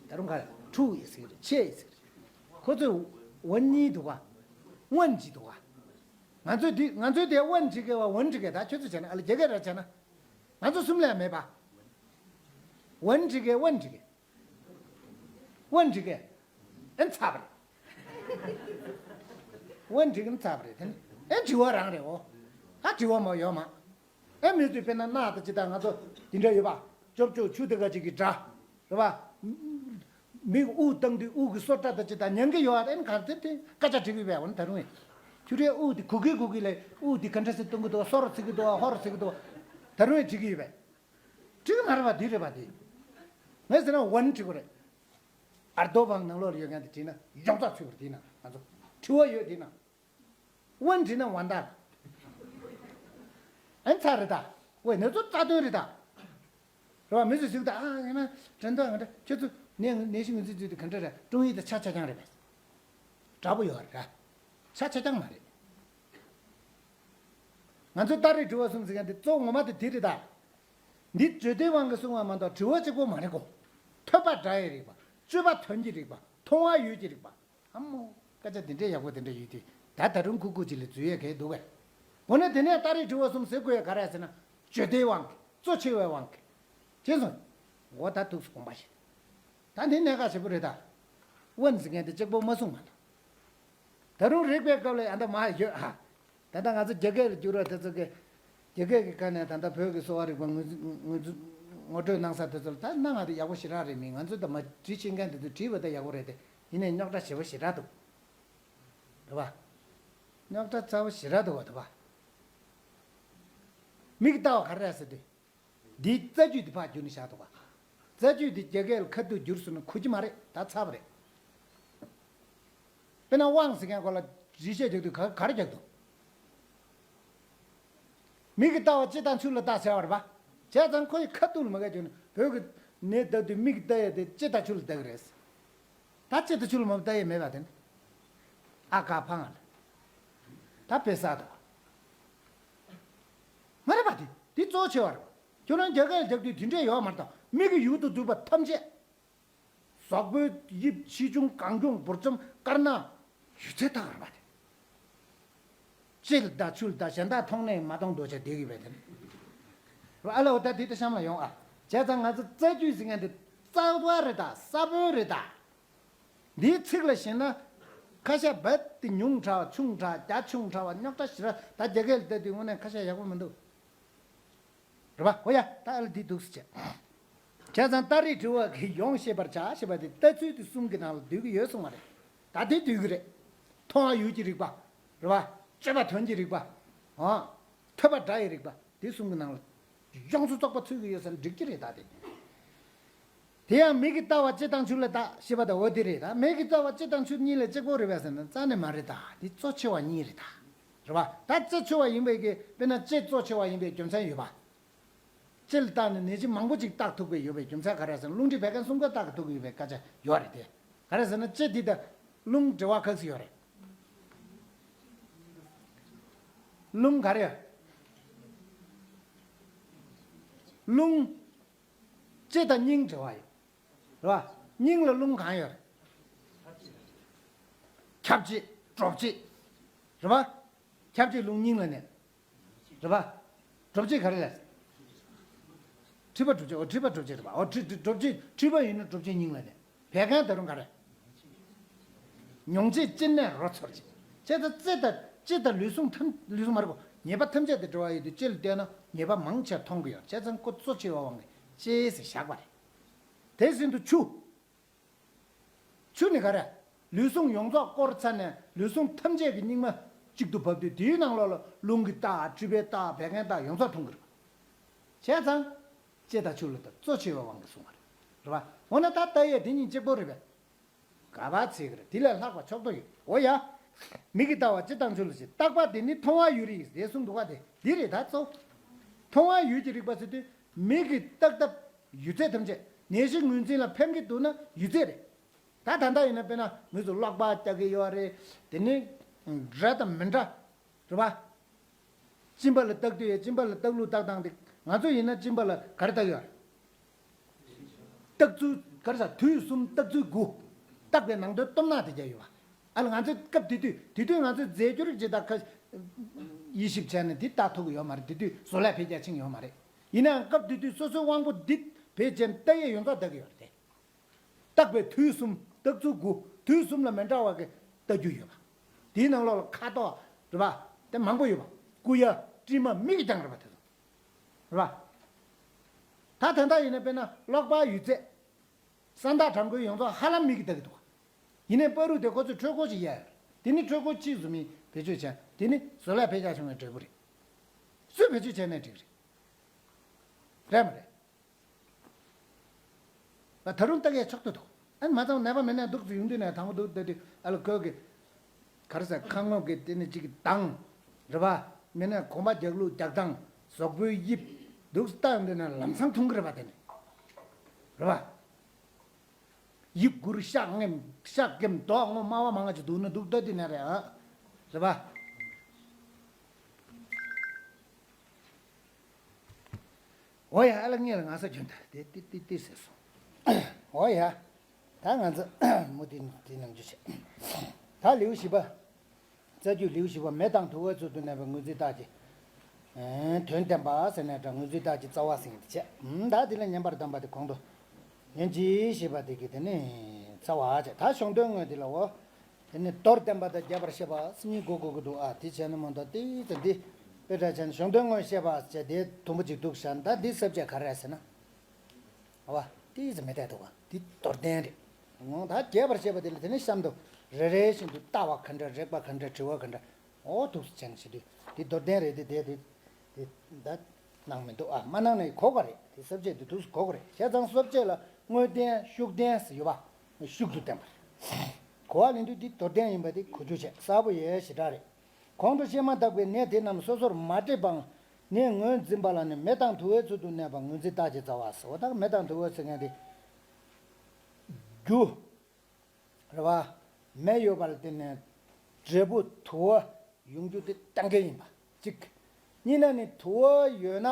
ད་རུང་ག་རེ། ཁྲུའུ་ཡི་ཟེར་གི་རེད། ཆེ་ཡི་ཟེར་གི་རེད། ཁོ་ཚོས་ཝན་གཉིས་འདུག་ག། ཝན་གཅིག་འདུག་ག། ང་ཚོས་འདི་ང་ཚོས་དེ་ཝན་བྲིས་གི་བ་ཝན་བྲིས་གི། ད་ཁྱོད་ཚོས་བྱས་ན་ཨ་ལ་རྒྱ་སྐད་ར་བྱས་ན། ང་ཚོ་གསུམ་ལས་མེད་པ། ཝན་བྲིས་གི་ཝན་བྲིས་གི། ཝན་བྲིས་གི། ཨེ་ཚར་བ་རེད། ཝན་བྲིས་གི་ཚར་བ་རེད་དེ་ནི། ཨེ་དྲི་བ་རང་རེད་འོ། ད་དྲི་བ་མ་ཡོད་མ། ཨེ་མི་ཚོས་དཔེར་ན་རྣག་དང་ཅི་དང་ང་ཚོ་འདི་འདྲ་ཡོད་པ། ཅོབ་ཅོབ་ཆུ་དེ་ག་ཅིག་གི་སྒྲ། རེད་པ། མིག་དབུགས་བཏང་དུས་དབུགས་ཀྱི་སོ་སྒྲ་དང་ཅི་དང་ཉན་གི་ཡོད་པ། ཨེ་གར་དེ་དེ་སྐད་ཆ་དྲི་གི་ཡོད་པས། འོ་ན་ད་རུང་ཨེ། ཁྱོད་རའི་དབུགས་དེ་གུག་གི་གུག་གི་ལས་དབུགས་དེ་ག་འདྲ་སེ་གཏོང་གི་འདུག་སོ་རུ་ཚིག་གི་འདུག་ཧོ་རུ་ཚིག་གི་འདུག་ད་རུང་ཨེ་དྲི་གི་ཡོད་པས། འགྲིག་མ་རེད་པ། འདི་རེད་པ་འདི། ངས་ཟེར་ན་ཝན་བྲིས་དགོས་རེད། ཨར་རྡོ་བང་ནང་ལོགས་ལ་ཡོད་མཁན་དེ་བྲིས་ན་ཡོངས་རྫོགས་ཚུད་པ་རེད། དེའི་ནང་ང་ཚོ་དྲི་བ་ཡོད་དེའི་ནང་། ཝན་བྲིས་ན་ཝན་ཏར། ཨན་ཚར་རེད་ད། ཝེ་ནེ་ཚོ་རྩ་དོན་རེད་ད། རེད་པ། མི་ཚོས་ཟེར་གི་ད། ཨ་ཡིན་ན་དྲན་ཐོག་ང་འདྲ་ཁྱོད་ཚོ་ནས་ནས་ཤིང་ངོས་འཛིན་བྱེད་དུས་ག་འདྲ་རེད། ཀྲུང་ཡིག་དང་ཆ་ཆ་རྐྱང་རེད་པས། འདྲ་པོ་ཡོད་རེད། ཆ་ཆ་རྐྱང་མ་རེད། ང་ཚོས་ལྟ་རེས་དྲི་བ་གསུམ་ཟེར་མཁན་དེ་གཙོ་བོ་ངོ་མ་དེ་དེ་རེད་ད། འདི་བརྗོད་བདེའི་དབང་གིས་གསུངས་པ་མ་གཏོགས་དྲི་བ་གཅིག་པོ་མ་རེད་གོ། ཐོས་པ་སྒྲ་ཡི་རིག་པ། སྤྱོད་པ་དོན་གྱི་རིག་པ། མཐོང་བ་ཡུལ་གྱི་རིག་པ། ཨ་མོ། སྐད་ཆ་དེ་འདྲའི་ཡག་པོ་དེ་འདྲ་ཡོད་དུས་ད་ད་རུང་ཁུག་ཁུག་ཅིག་ལ་འཛུལ་ཡས་གལ་འདུག་གས། འོ་ན་དེ་ནས་ལྟ་རེས་དྲི་བ་གསུམ་ཟེར་དགོས་ཡས་ག་རེ་ཟེར་ན། བརྗོད་བདེའི་དབང་གིས། གཙོ་ཆེ་བའི་དབང་གིས། ཅེས་གསུངས། འོ་ད་ཐུགས་སུ་དགོངས་པ་བཞེས། ད་འདི་གནད་འགག་ཆེ་པོ་རེད་ད། ཝན་ཟེར་མཁན་དེ་གཅིག་པོ་མ་གསུངས་མ་གཏོགས། ད་རུང་རིག་པའི་སྐབས་ལ་ཡང་ད་མ་ཡོད་ཨ། ད་ལྟ་ང་ཚོ་རྒྱ་སྐད་ལ་བསྒྱུར་བ་དེ་ཚོ་གི། རྒྱ་སྐད་ཀྱི་སྒང་ནས་ད་ལྟ་བོད་ཀྱི་གསོ་བ་རིག་པ་ངོས་འཛིན་ངོས་འཛིན་ངོ་སྤྲོད་གནང་ས་དེ་ཚོ་ལ་ད་གནའ་ང་དེ་ཡག་པོ་ཞེ་དྲག་རེད། མི་ང་ཚོ་ད་མ་བྲིས་ཤེས་མཁན་དེ་ཚོ་བྲིས་པ་ད་ཡག་པོ་རེད་དེ། ཡིན་ནའི་རྙོག་དྲ་ཞེ་པོ་ཞེ་དྲག་འདུག་རེད་པ། རྙོག་དྲ་ཚ་པོ་ཞེ་དྲག་འདུག་བ་དེ་པ། མིག་ལྟ་བ་ག་རེ་རེད་ཟེར་དུས། འདིའི་རྩ་རྒྱུད་འདི་ཕར་བསྒྱུར་ནས་བཞག་འདུག་ག། རྩ་རྒྱུད་འདི་རྒྱ་སྐད་ལ་ཁ་ཐུག་བསྒྱུར་སོང་ན་གོ་གི་མ་རེད། ད་ཚར་བ་རེད། དཔེར་ན་དབང་ཟེར་མཁན་སྐོར་ལ་རིགས་བཤད་རྒྱག་དུས་ག་ག་རེ་རྒྱག་འདུག་མིག་གིས་ལྟ་བ་ལྕེ་དང་ཆུ་ལ་ལྟ་ཟེར་བ་རེད་པ། བྱས་ཙང་ཁོ་ཡི་ཁ་ཐུག་ལ་མ་གས་བྱུང་ན་བོད་ཀྱི་ནས་ལྟ་དུས་མིག་གིས་ལྟ་ཡས་དེ་ལྕེ་དང་ཆུ་ལ་ལྟ་གི་རེད། ད་ལྕེ་དང་ཆུ་ལ་མ་ལྟ་ཡས་མེད་པ་དེ་ནི། ཨ་ཀ་ཕ་ང་ལ། ད་དཔེ་གསར་འདུག་མ་རེད་པ། དེ་དེ་གཙོ་ཆེ་བ་རེད། ཁྱོད་རང་རྒྱ་སྐད་རྒྱག་དུས་དེ་འདྲས་ཡོད་མ་རེད་ད། མིག་གི་ཡུལ་དུ་འདུས་པ་ཐམས་ཅད། གཟུགས་པོའི་དབྱིབས་ཆེ་ཆུང་གང་བྱུང་འབུར་འཇམ་དཀར་ནག་ཡོད་ཚད་ཐག་རེད་པ་དེ། ལྕེ་ལ་ལྟ་ཆུ་ལ་ལྟ་གཞན་དག་མཐོང་ནའི་མ་མཐོང་འདོད་ཆགས་བསྡད་ཀྱི་ཡོད་པས་དེ་ནི། ཨ་ལ་འོ་ད་དེ་ལྟ་གཤམ་ལ་ཡོང་ཨ། བྱས་ཙང་ང་ཚོ་རྩ་རྒྱུད་ཟེར་མཁན་དེ་རྩ་བ་རེད་ད། ས་བོན་རེད་ད། འདིའི་ཚིག་ལ་བཞེངས་ན། ཁ་ཤས་རྦད་དེ་ཉུང་དྲགས་ཆུང་དྲགས་རྒྱ་ཆུང་དྲགས་པ་རྙོག་དྲ་ཞེ་དྲག་ད་རྒྱ་སྐད་ལ་ལྟ་དུས་དངོས་གནས་ཁ་ཤས་ཡག་པོ་མི་འདུག་རེད་པ། འོ་ཡ་ད་ཨ་ལ་འདི་འདུག་སེ་བྱས། བྱས་ཙང་ལྟ་རེས་དྲི་བ་གིས་ཡོངས་ཤེས་པར་བྱ་ཞེས་པ་དེ་ལྟ་ཚུལ་དེ་གསུམ་གྱི་ནང་ལ་འདུས་ཀྱི་ཡོད་གསུངས་པ་རེད། ད་དེ་འདུས་ཀྱི་རེད། མཐོང་བ་ཡུལ་གྱི་རིག་པ། རེད་པ། སྤྱོད་པ་དོན་གྱི་རིག་པ། ཨང་། ཐོས་པ་སྒྲ་ཡི་རིག་པ། དེ་གསུམ་གྱི་ནང་ལ་ཡོངས་སུ་རྫོགས་པ་ཚུད་ཀྱི་ཡོད་ས་ལ་འགྲིག་གི་རེད་ད་དེ། དེ་ཡང་མིག་གིས་ལྟ་བ་ལྕེ་དང་ཆུ་ལ་ལྟ་ཞེས་པ་དང་འོ་དེ་རེད་ད། མིག་གིས་ལྟ་བ་ལྕེ་དང་ཆུ་གཉིས་ལས་གཅིག་པོ་རེད་པས་ཟེར་ན་རྩ་ནས་མ་རེད་ད། དེ་གཙོ་ཆེ་བ་གཉིས་རེད་ད། རེད་བ། ད་ལྕེ་འཆོལ་བ་ཡིན་པའི་གི་དཔེར་ན་ལྕེ་གཙོ་ཆེ་བ་ཡིན་པའི་རྒྱུ་མཚན་ཡོད་པ། ལྕེ་ལ་བརྟགས་ནས་ནད་གཞི་མང་པོ་ཅིག་བརྟག་ཐུབ་ཀྱི་ཡོད་པའི་རྒྱུ་མཚན་ག་རེ་ཟེར་ན། རླུང་མཁྲིས་བད་ཀན་གསུམ་ཀ་བརྟག་ཐུབ་ཀྱི་ཡོད་པའི་སྐད་ཆ་ཡོད་རེད་དེ། ག་རེ་ཟེར་ན་ལྕེ་འདི་དང་རླུང་འབྲེལ་བ་ག་ཚོད་ཡོད་རེད། རླུང་ག་རེ་ཡོད། རླུང་། ལྕེ་དང་སྙིང་འབྲེལ་བ་ཡོད། རེད་བ། སྙིང་ལ་རླུང་གང་ཡོད་རེད། ཁྱབ་བྱེད། གྲུབ་བྱེད། རེད་བ། ཁྱབ་བྱེད་རླུང་སྙིང་ལ་གནས། རེད་བ། གྲུབ་བྱེད་ག་རེ་རེད། མཁྲིས་པ་གྲུབ་བྱེད། འོ་མཁྲིས་པ་གྲུབ་བྱེད་རེད་བ། འོ་མཁྲིས་གྲུབ་བྱེད། མཁྲིས་པ་ཡིན་ན་གྲུབ་བྱེད་སྙིང་ལ་གནས། བད་ཀན་ད་རུང་ག་རེ། མྱོང་བྱེད་ལྕེ་ནས་རོ་ཚོར་བྱེད། བྱས་ཙང་ལྕེ་དང་ལྕེ་དང་ལུས་ཟུངས་ཐམས། ལུས་ཟུངས་མ་རེད་གོ། ཉེས་པ་ཐམས་ཅད་དང་འབྲེལ་བ་ཡོད་དུས་ལྕེ་ལ་བལྟས་ན་ཉེས་པ་མང་ཆེ་མཐོང་གི་ཡོད། བྱས་ཙང་ཁོ་གཙོ་ཆེ་བའི་དབང་གིས་ལྕེ་ཟེར་བཞག་པ་རེད། དེ་བཞིན་དུ་ཆུ། ཆུ་ནི་ག་རེ། ལུས་ཟུངས་ཡོངས་རྫོགས་བསྐོར་ཚར་ནས་ལུས་ཟུངས་ཐམས་ཅད་ཀྱི་སྙིགས་མ་གཅིག་ཏུ་བབས་དུས་དེའི་ནང་ལོགས་ལ་རླུང་གི་རྟགས། མཁྲིས་པའི་རྟགས། བད་ཀན་རྟགས་ཡོངས་རྫོགས་མཐོང་གི་རེད། བྱས་ཙང་ལྕེ་དང་ཆུ་ལ་ད་གཙོ་ཆེ་བའི་དབང་གིས་གསུངས་པ་རེད། རེད་བ། འོ་ན་ད་ལྟ་ཡས་དེ་གཉིས་གཅིག་པོ་རེད་པས། ག་པར་བྱེད་ཀྱི་རེད། དེ་ལས་ལྷག་པ་ཕྱོགས་རྟོགས་ཡོད། འོ་ཡ། མིག་གིས་ལྟ་བ་ལྕེ་དང་ཆུ་ལ་བྱེད། རྟག་པ་དེ་ནི་མཐོང་བ་ཡུལ་རེད། ཟེར་གསུངས་འདུག་ག་དེ་འདི་རེད་ད་གཙོ། མཐོང་བ་ཡུལ་གྱི་རིག་པ་ཟེར་དུས་མིག་གིས་བལྟ་བལྟ་ཡུལ་རྫས་ཐམས་ཅད་ནད་གཞི་ངོས་འཛིན་ལ་ཕན་གྱི་འདུག་ན་ཡུལ་རྫས་རེད། ད་ད་ལྟ་ཡིན་ན་དཔེར་ན་མི་ཚོ་གློག་པར་བལྟ་གི་ཡོད་རེད། དེ་ནི་འདྲ་དང་མི་འདྲ། རེད་བ། གཅིན་པ་ལ་བལྟ་དུས་ཡ་གཅིན་པ་ལ་བལྟ་ལུགས་བལྟ་སྟངས་དེ། ང་ཚོ་ཡིན་ན་གཅིན་པ་ལ་ག་རེ་བལྟ་གི་ཡོད་རེད། བལྟ་ཚུལ་ག་རེ་ཟ། དུས་གསུམ་བལྟ་ཚུལ་དགུ། བལྟ་བའི་ནང་དོན་སྟོབས་ན་དེ་རྒྱ་ཡོད་པ། ཨ་ལ་ང་ཚོས་སྐབས་དེ་དུས་དེ་དུས་ང་ཚོས་རྫས་འགྱུར་ཇི་ལྟར་ཁ། དབྱེ་ཞིབ་བྱས་ནས་དེ་བལྟ་ཐུབ་ཀྱི་ཡོད་མ་རེད། དེ་དུས་བཟོ་ལས་འཕེལ་རྒྱས་ཕྱིན་ཡོད་མ་རེད། ཡིན་ནའང་སྐབས་དེ་དུས་སོ་སོའི་དབང་པོ་འདི་བེད་སྤྱད་བལྟ་ཡས་ཡོངས་རྫོགས་བལྟ་གི་ཡོད་རེད་དེ། བལྟ་བའི་དུས་གསུམ་བལྟ་ཚུལ་དགུ། དུས་གསུམ་ལ་མི་འདྲ་བ་གི་བལྟ་རྒྱུ་ཡོད་པ། དེའི་ནང་ལོགས་ལ་ཁ་དོག་རེད་པ། དེ་མང་པོ་ཡོད་པ། སྐུ་ཡ་དྲི་མ་མིག་གིས་ཀྱང་རེད་པ་དེ་ཚོ། རེད་པ། ད་ད་ལྟ་ཡིན་ན་དཔེར་ན་གློག་པར་ཡོད་ཚད། ས་མཐའ་གྲངས་ཀུན་ཡོངས་རྫོགས་ཧ་ལམ་མིག་གིས་བལྟ་གི་འདུག་ག་ཡིན་ནའི་པ་རུ་དེ་ཁོ་ཚོས་འཕྲུལ་འཁོར་ཞིག་གཡར་ཡོད་རེད། དེ་ནི་འཕྲུལ་འཁོར་གཅིག་བཟོ་མིས་བེད་སྤྱོད་བྱས། དེ་ནི་བཟོ་ལས་འཕེལ་རྒྱས་བྱུང་བའི་འབྲས་བུ་རེད། སུས་བེད་སྤྱོད་བྱས་ནའི་འགྲིག་རེད། རེད་མ་རེད། ད་ད་རུང་བལྟ་གས་ཆོག་ཏུ་འདུག་ཨ་ནི་མ་ཚང་ནད་པ་མི་ནད་འདུག་ཚུལ་ཡོང་དུས་ནས་དང་པོ་འདུག་ལྟ་དུས་ཨ་ལ་ཁོས་གི་ག་རེ་ཟེར། ཁ་ངོ་གི་དེ་ནི་གཅིག་གི་དང་། རེད་པ། མི་ནད་གོམ་པ་རྒྱག་ལུགས་རྒྱག་སྟངས། གཟུགས་པོའི་དབྱིབས། འདུག་ལྟ་ཡོང་དུས་ནས་ལམ་སང་མཐོང་གི་རེད་པ། དེ་ནི་རེད་པ། དབྱིབས་སྒུར། ཤ་ངེམ། ཤ་སྐེམ། མདོག་སྔོ་དམར་བ་མང་ང་ཅིག་འདུག་ན་འདུག་ལྟ་དུས་ནས་རེད་ཨ། རེད་པ། འོ་ཡ། ཨ་ལ་ངས་ལ་ང་ས་གྱོན་ད་དེ་ཏི་ཏི་ཏི་ཟེར་སོང་། འོ་ཡ། ད་ང་ཚོ་མུ་ཏི་ཏི་ནང་རྒྱུ་བྱེད། ད་ལེའུ་བཞི་པ། རྩ་རྒྱུད་ལེའུ་བཞི་པ། མེ་དང་དུ་བའི་ཚུལ་དུ་གནས་པའི་ངོས་འཛིན་རྟགས་ཀྱི། ཨེ། དོན་བསྟན་པ་ཟེར་ནས་འདྲ། ངོས་འཛིན་རྟགས་ཀྱི་རྩ་བ་ཟེར་གྱི་འདི་བྱས། ད་དེ་ལ་བསྙེན་པར་གདམས་པ་དེ་གོང་དུ། ཉོན་ཅིག་ཞེས་པ་དེ་གི་དེ་ནི་རྩ་བ་བྱས། ད་གཞུང་དོན་དངོས་དེ་ལ་འོ། དེ་ནི་མདོར་བསྟན་པ་དང་རྒྱས་པར་བཤད་པ་གཉིས་གོ་དགོས་ཀྱི་འདུག་ཨ། དེ་བྱས་ན་མ་གཏོགས་ཏིག་ཙམ་འདི་དཔེ་འདྲ་བྱས་ན་གཞུང་དོན་དངོས་བཤད་པ་བྱས་དེ་དུམ་བུ་གཅིག་འདུག་བཞག་ད་འདི་ས་བཅད་ག་རེ་རེད་ཟེར་ན། ཨ་བ། ཏིག་ཙམ་མི་འཐད་འདུག་ག་འདི་མདོར་བསྟན་རེད། འོང་ད་རྒྱས་པར་བཤད་པ་དེ་ལ་དེ་ནི་གཤམ་དུ་རེ་རེ་བཞིན་དུ་ལྟ་བ་ག་འདྲ། རེག་པ་ག་འདྲ། དྲི་བ་ག་འདྲ། འོ་འདུག་སེ་བྱས་ནས་བྱེད་དུས་འདི་མདོར་བསྟན་རེད་དེ། དེ་དེ་དེ་ད་གནང་མི་འདུག་ཨ། མ་གནང་ནས་གོ་ག་རེད། དེ་ས་བཅད་དེ་འདུག་སེ་གོ་ག་རེད། བྱས་ཙང་ས་བཅད་ལ་དངོས་བསྟན་ཤུགས་བསྟན་ཟེར་ཡོད་པ། ཤུགས་སུ་བསྟན་པ་རེད། གོ་བ་ལེན་དུས་འདི་མདོར་བསྟན་ཡིན་པ་དེ་གོ་རྒྱུ་བྱས་གསལ་པོ་ཡོད་ཞེ་དྲག་རེད། གོང་དུ་བཤད་མ་ཐག་པའི་ནད་དེ་རྣམས་སོ་སོར་མ་འདྲེས་པའང་ནད་ངོས་འཛིན་པ་ལ་ནི་མེ་དང་དུ་བའི་ཚུལ་དུ་གནས་པ་ངོས་འཛིན་རྟགས་ཀྱི་རྩ་བ་ཟེར། འོ་ད་མེ་དང་དུ་བ་ཟེར་མཁན་དེ། རྒྱུ། རེད་བ། མེ་ཡོད་པ་ལ་བརྟེན་ནས་འབྲས་བུ་དུ་བ་ཡོང་རྒྱུ་དེ་གཏན་འཁེལ་ཡིན་པ་གཅིག་གཉིས་ནས་ནི་དུ་བ་ཡོད་ན་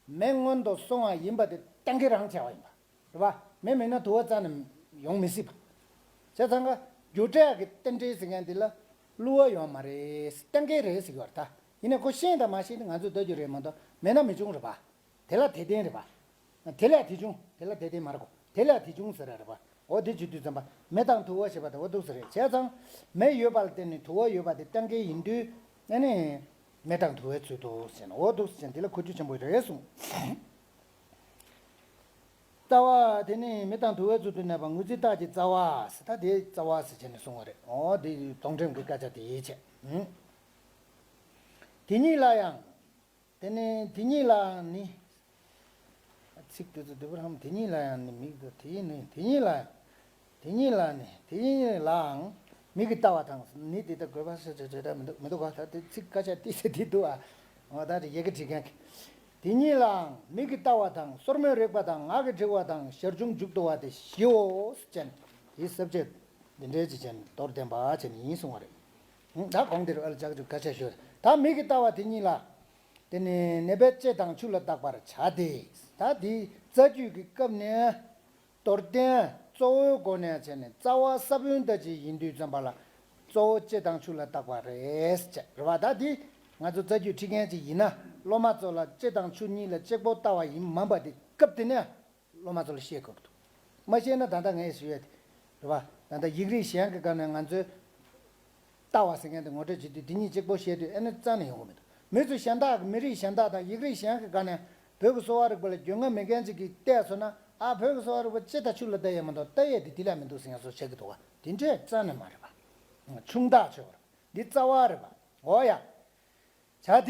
མེ་སྔོན་དུ་སོང་བ་ཡིན་པ་དེ་གཏན་འཁེལ་རང་བྱས་པ་ཡིན་པ། རེད་བ། མེ་མེད་ན་དུ་བ་རྩ་ནས་ཡོང་མི་སྲིད་པ། བྱས་ཙང་ཀ་རྒྱུ་འབྲས་ཀྱི་རྟེན་འབྲེལ་ཟེར་མཁན་དེ་ལ་བསླུ་བ་ཡོད་མ་རེད། གཏན་འཁེལ་རེད་ཟེར་གྱི་ཡོད་རེད་ད། ཡིན་ནའི་ཁོ་ཤེས་དང་མ་ཤེས་དེ་ང་ཚོས་ལྟ་རྒྱུ་རེད་མ་གཏོགས་མེད་ན་མི་འབྱུང་རེད་བ། དེ་ལ་དེ་བརྟེན་རེད་བ། དེ་ལས་དེ་བྱུང་། དེ་ལ་དེ་བརྟེན་མ་རེད་གོ། དེ་ལས་དེ་བྱུང་ཟེར་ར་རེད་བ། འོ་དེ་བྱེད་དུས་ཙམ་པ་མེ་དང་དུ་བ་ཞེས་པ་དེ་འོ་འདུག་ཟེར་རེད། བྱས་ཙང་མེ་ཡོད་པ་ལ་བརྟེན་ནས་དུ་བ་ཡོད་པ་དེ་གཏན་འཁེལ་ཡིན་དུས་ཨ་ནི་མེ་དང་དུ་བའི་ཚུལ་དུ་ཟེར་ན་འོ་འདུག་ཟེར་ན་དེ་ལ་གོ་རྒྱུ་ཆེན་པོ་རེད་གསུངས། རྩ་བ་དེ་ནི་མེ་དང་དུ་བའི་ཚུལ་དུ་གནས་པ་ངོས་འཛིན་རྟགས་ཀྱི་རྩ་བ་ཟེར། ད་དེ་རྩ་བ་ཟེར་བྱས་ནས་གསུངས་པ་རེད། འོ་དེ་རྫོགས་འགྲེལ་གྱི་སྐད་ཆ་དེ་ཡིན་བྱས། དེ་ཉིད་ལ་ཡང་། དེ་ནི་དེ་ཉིད་ལ་ནི། ཚིག་དེ་ཚོ་བསྡུས་པར་ཧམ། དེ་ཉིད་ལ་ཡང་ནི་མིག་དང་དེ་ནི་དེ་ཉིད་ལ་ཡང་། དེ་ཉིད་ལ་ནི་དེ་ཉིད་ལའང་ མིག་གིས་ལྟ་བ་དང་། ནི་དེ་ལྟར་དགོས་པ་ཟེར་བྱེད་བྱེད་མི་འདུག་མི་འདུག་ག་ད་དེ་ཚིག་སྐད་ཆ་ཏི་སེ་དེ་འདུག་ཨ། འོ་ད་དེ་ཡི་གེ་བྲིས་མཁན་གྱི། དེ་ཉིད་ལའང་མིག་གིས་ལྟ་བ་དང་སོར་མོས་རེག་པ་དང་ངག་གིས་བྲི་བ་དང་ཞར་བྱུང་མཇུག་བསྡུ་བ་དེ་བཞིའོ་ཟེར་བྱས་ནས་དེའི་ས་བཅད་འདི་འདྲའི་ཅིག་བྱས་ནས་མདོར་བསྟན་པ་བྱས་ནས་ཡིན་གསུང་བ་རེད། ད་གོང་དེར་ཨ་ལ་ཅག་ཅུ་སྐད་ཆ་ཞུ། ད་མིག་གིས་ལྟ་བ་དེ་ཉིད་ལ། དེ་ནི་ནད་པའི་ལྕེ་དང་ཆུ་ལ་བརྟག་པར་བྱ་སྟེ། ད་དེའི་རྩ་རྒྱུད་ཀྱི་སྐབས་ནས། མདོར་བསྟན་གཙོ་བོའི་སྒོ་ནས་བྱས་ནས་རྩ་བ་ས་བོན་ལྟ་ཅི་ཡིན་དུས་ཙམ་པ་ལ། གཙོ་བོ་ལྕེ་དང་ཆུ་ལ་བརྟག་པ་རེད་ཅེས་རེད་བ། ད་འདི་ང་ཚོ་རྩ་རྒྱུད་ཁྲིད་མཁན་ཅིག་ཡིན་ན་སློབ་མ་ཚོ་ལ་ལྕེ་དང་ཆུ་གཉིས་ལ་གཅིག་པོ་ལྟ་བ་ཡིན་མིན་པ་འདི་སྐབས་དེ་ནས་སློབ་མ་ཚོ་ལ་བཤད་དགོས་ཀྱི་འདུག་མ་བཤད་ན་ད་ལྟ་ངས་ཞུ་ཡས་དེ་རེད་བ། ད་ལྟ་ཡིག་རིགས་གཞན་གྱི་སྒང་ནས་ང་ཚོས་ལྟ་བ་ཟེར་མཁན་དེ་ངོ་སྤྲོད་བྱེད་དུས་དེ་གཉིས་གཅིག་པོ་བཤད་དུས་ཨེ་ནི་རྩ་ནས་ཡོང་གི་མི་འདུག་མི་ཚོས་གཞན་དག་གི་མི་རིགས་གཞན་དག་དང་ཡིག་རིགས་གཞན་གྱི་སྒང་ནས་བོད་ཀྱི་གསོ་བ་རིག་པ་ལ་རྒྱུས་མངའ་མེད་མཁན་ཅིག་གིས་བལྟས་སོང་ན། ཨ། བོད་ཀྱི་གསོ་བ་རིག་པ་ལྕེ་དང་ཆུ་ལ་ལྟ་ཡས་མ་གཏོགས་ལྟ་ཡས་དེ་དེ་ལས་མི་འདུག་ཟེར་ཡང་སོ་བྱེད་ཀྱི་འདུག་བ། དེ་འདྲས་རྩ་ནས་མ་རེད་པ། ཆུང་བདག་ཆོས་པར་འདི་རྩ་བ་རེད་པ། འོ་ཡ། བྱ་སྟེ།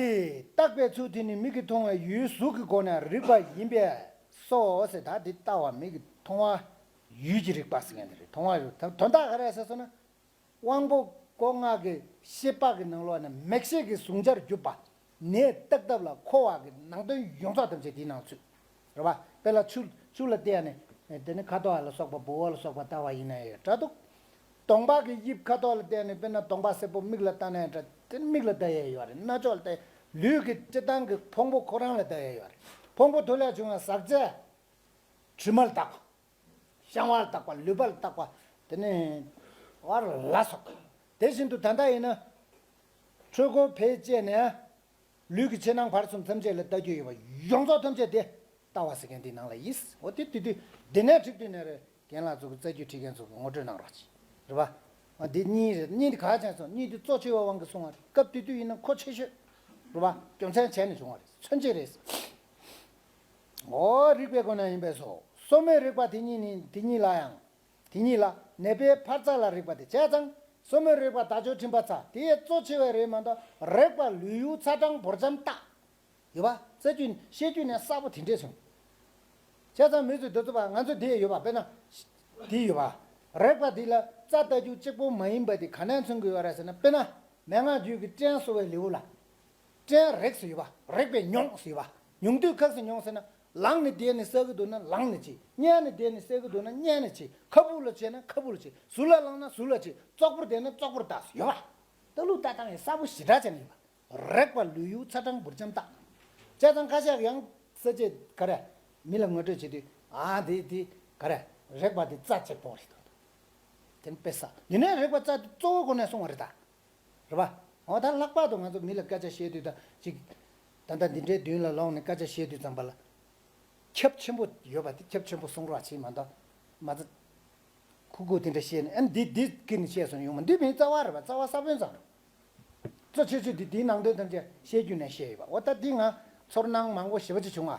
བརྟག་པའི་ཚུལ་དེ་ནི་མིག་གིས་མཐོང་བའི་ཡུལ་གཟུགས་ཀྱི་སྒོ་ནས་རིག་པ་ཡིན་པས་སོ་ཟེར། ད་འདི་ལྟ་བ་མིག་གིས་མཐོང་བ་ཡུལ་གྱི་རིག་པ་ཟེར་མཁན་དེ་རེད། མཐོང་བ་ཡུལ་དོན་དག་ག་རེ་ཟེར་སོང་ན། དབང་པོ་སྒོ་ལྔ་གི་ཤེས་པ་གི་ནང་ལོགས་ནས་མིག་ཤེས་ཀྱི་གཟུང་བྱར་གྱུར་པ། ནས་བརྟག་ཐབས་ལ་མཁོ་བ་གི་ནང་དོན་ཡོངས་རྫོགས་ཐམས་ཅད་དེའི་ནང་ཚུད། རེད་བ། དཔེར་ན་ཆུ་ཆུ་ལ་བལྟས་ནས་དེ་ནི་ཁ་དོག་ལ་སོགས་པ་འབུ་བ་ལ་སོགས་པ་ལྟ་བ་ཡིན་ན་ཡང་འདྲ་འདུག་གདོང་པ་གི་དབྱིབས་ཁ་དོག་ལ་བལྟས་ནས་དཔེར་ན་གདོང་པ་སེར་པོ་མིག་ལ་ལྟ་ན་ཡང་འདྲ། དེ་ནི་མིག་ལ་ལྟ་ཡས་ཡོད་རེད། རྣ་ཅོག་ལ་ལྟ་ཡས། ལུས་ཀྱི་སྤྱིར་བཏང་གི་ཕུང་པོ་ཁོ་རང་ལ་ལྟ་ཡས་ཡོད་རེད། ཕུང་པོ་དེ་ལས་བྱུང་བའི་ཟག་བཅས་དྲི་མ་ལ་བརྟག་པ། བཤང་བ་ལ་བརྟག་པ། ལུད་པ་ལ་བརྟག་པ། དེ་ནས་བར་ལ་སོགས། དེ་བཞིན་དུ་ད་ལྟ་ཡིན་ན། འཕྲུལ་འཁོར་འཕེལ་བཅས་ནས་ལུས་ཀྱི་ཕྱི་ནང་བར་གསུམ་ཐམས་ཅད་ལ་ལྟ་རྒྱུ་ཡོད་པ་ཡོངས་རྫོགས་ཐམས་ཅད་དེ་ལྟ་བ་ཟེར་མཁན་འདི་ནང་ལ་ཡིན། འོ་དེ་དུས་དུས་འདི་ནས་ཁྲིད་དུས་ནས་རེད། རྒན་ལགས་ཚོ་གི་རྩ་རྒྱུད་ཁྲིད་མཁན་ཚོ་གི་ངོ་སྤྲོད་གནང་རོགས་གྱིས། རེད་པ། འདི་གཉིས་རེད། གཉིས་འདི་ག་ཅན་སོང་། གཉིས་འདི་གཙོ་ཆེ་བའི་དབང་གིས་གསུང་བ་རེད། སྐབས་དེ་དུས་ཡིན་ན་མཁོ་ཆེ་ཤོས། རེད་པ། རྒྱུ་མཚན་བྱས་ནས་བྱུང་བ་རེད། མཚོན་བྱེད་རེད། འོ། རིག་པའི་སྒོ་ནས་ཡིན་པས་སོ། སོར་མོས་རེག་པ་དེ་ཉིད་ནི་དེ་ཉིད་ལ་ཡང་། དེ་ཉིད་ལ་ནད་པའི་འཕར་རྩ་ལ་རེག་པ་དེ་བྱས་ཙང་། སོར་མོས་རེག་པ་དག་ཆོས་འཕྲིན་པ་ཚ་དེ་གཙོ་ཆེ་བས་རེད་མ་གཏོགས་རེག་པ་ལུས་ཡུག་ཚ་གྲང་བུར་འཇམ་རྟགས། ཡོད་པ། རྩ་རྒྱུད་བཤད་རྒྱུད་ནས་གསལ་པོ་དེ་འདྲས་བྱུང་། བྱས་ཙང་མི་ཚོས་འདི་ཚོ་བ་ང་ཚོ་དེ་ཡོད་པ་དཔེར་ན། དེ་ཡོད་པ། རེག་པ་དེ་ལ་རྩ་ལྟ་རྒྱུ་གཅིག་པོ་མ་ཡིན་པ་དེ་ག་ནས་མཚོན་གྱི་ཡོད་རེད་ཟེར་ན། དཔེར་ན། མན་ངག་རྒྱུད་ཀྱི་སྐྲན་གསོ་བའི་ལེའུ་ལ། སྐྲན་རེག་སུ་ཡོད་པ། རེག་པས་མྱོང་སུ་ཡོད་པ། མྱོང་དུས་ཁ་སུ་མྱོང་ཟེར་ན། ལངས་ནས་བསྡད་ནས་ཟ་གི་འདུག་ན་ལངས་ནས་བྱེད། གཉལ་ནས་བསྡད་ནས་ཟ་གི་འདུག་ན་གཉལ་ནས་བྱེད། ཁ་སྦུག་ལ་བྱེད་ན་ཁ་སྦུག་ལ་བྱེད། ཟུར་ལ་ལངས་ན་ཟུར་ལ་བྱེད། ཙོག་པུར་བསྡད་ན་ཙོག་པུར་ལྟ་སུ་ཡོད་པ། ལྟ་ལུགས་ལྟ་སྟངས་ཡང་གསལ་པོ་ཞེ་དྲག་བྱས་ནས་ཡོད་པ། རེག་པ་ལུས་ཡུག་ཚ་གྲང་བུར་འཇམ་རྟགས། བྱས་ཙང་ཁ་ཤས་ཡང་ས་བཅད་ག་རེ། མི་ལ་ངོ་སྤྲོད་བྱེད་དུས། ཨ། དེ་དེ་ག་རེ། རེག་པ་དེ་རྩ་གཅིག་པོ་རེད་དོ། དེ་ནི་དཔེ་ས་འདི་ནས་རེག་པ་རྩ་དེ་གཙོ་བོ་སྒོ་ནས་གསུང་བ་རེད་ད། རེད་པ། འོ་ད་ལྷག་པར་དུ་ང་ཚོ་མི་ལ་སྐད་ཆ་བཤད་དུས་ད་ཅིག་ད་ལྟ་འདི་འདྲའི་མདུན་ལ་ལོག་ནས་སྐད་ཆ་བཤད་དུས་ཙམ་པ་ལ། ཁྱབ་ཆེན་པོ་ཡོད་པ་དེ་ཁྱབ་ཆེན་པོ་གསུང་རོགས་བྱེད་མ་གཏོགས། མ་ཚད། ཁུ་ཁུ་དེ་འདྲ་བཤད་ནས་ཨ་ནི་འདི་འདི་ཀི་ནས་བཤད་སོང་ཡོང་མ་འདི་མིན་རྩ་བ་རེད་པ། རྩ་བ་ས་བོན་ཙམ་རེད། གཙོ་ཆེ་ཤོས་འདི་འདིའི་ནང་དོན་ཐམས་ཅད་བཤད་རྒྱུ་ནས་བཤད་ཡོད་པ། འོ་ད་འདི་ང་ཚོར་སྣང་མང་པོ་ཞེ་པོ་ཅིག་བྱུང་བ།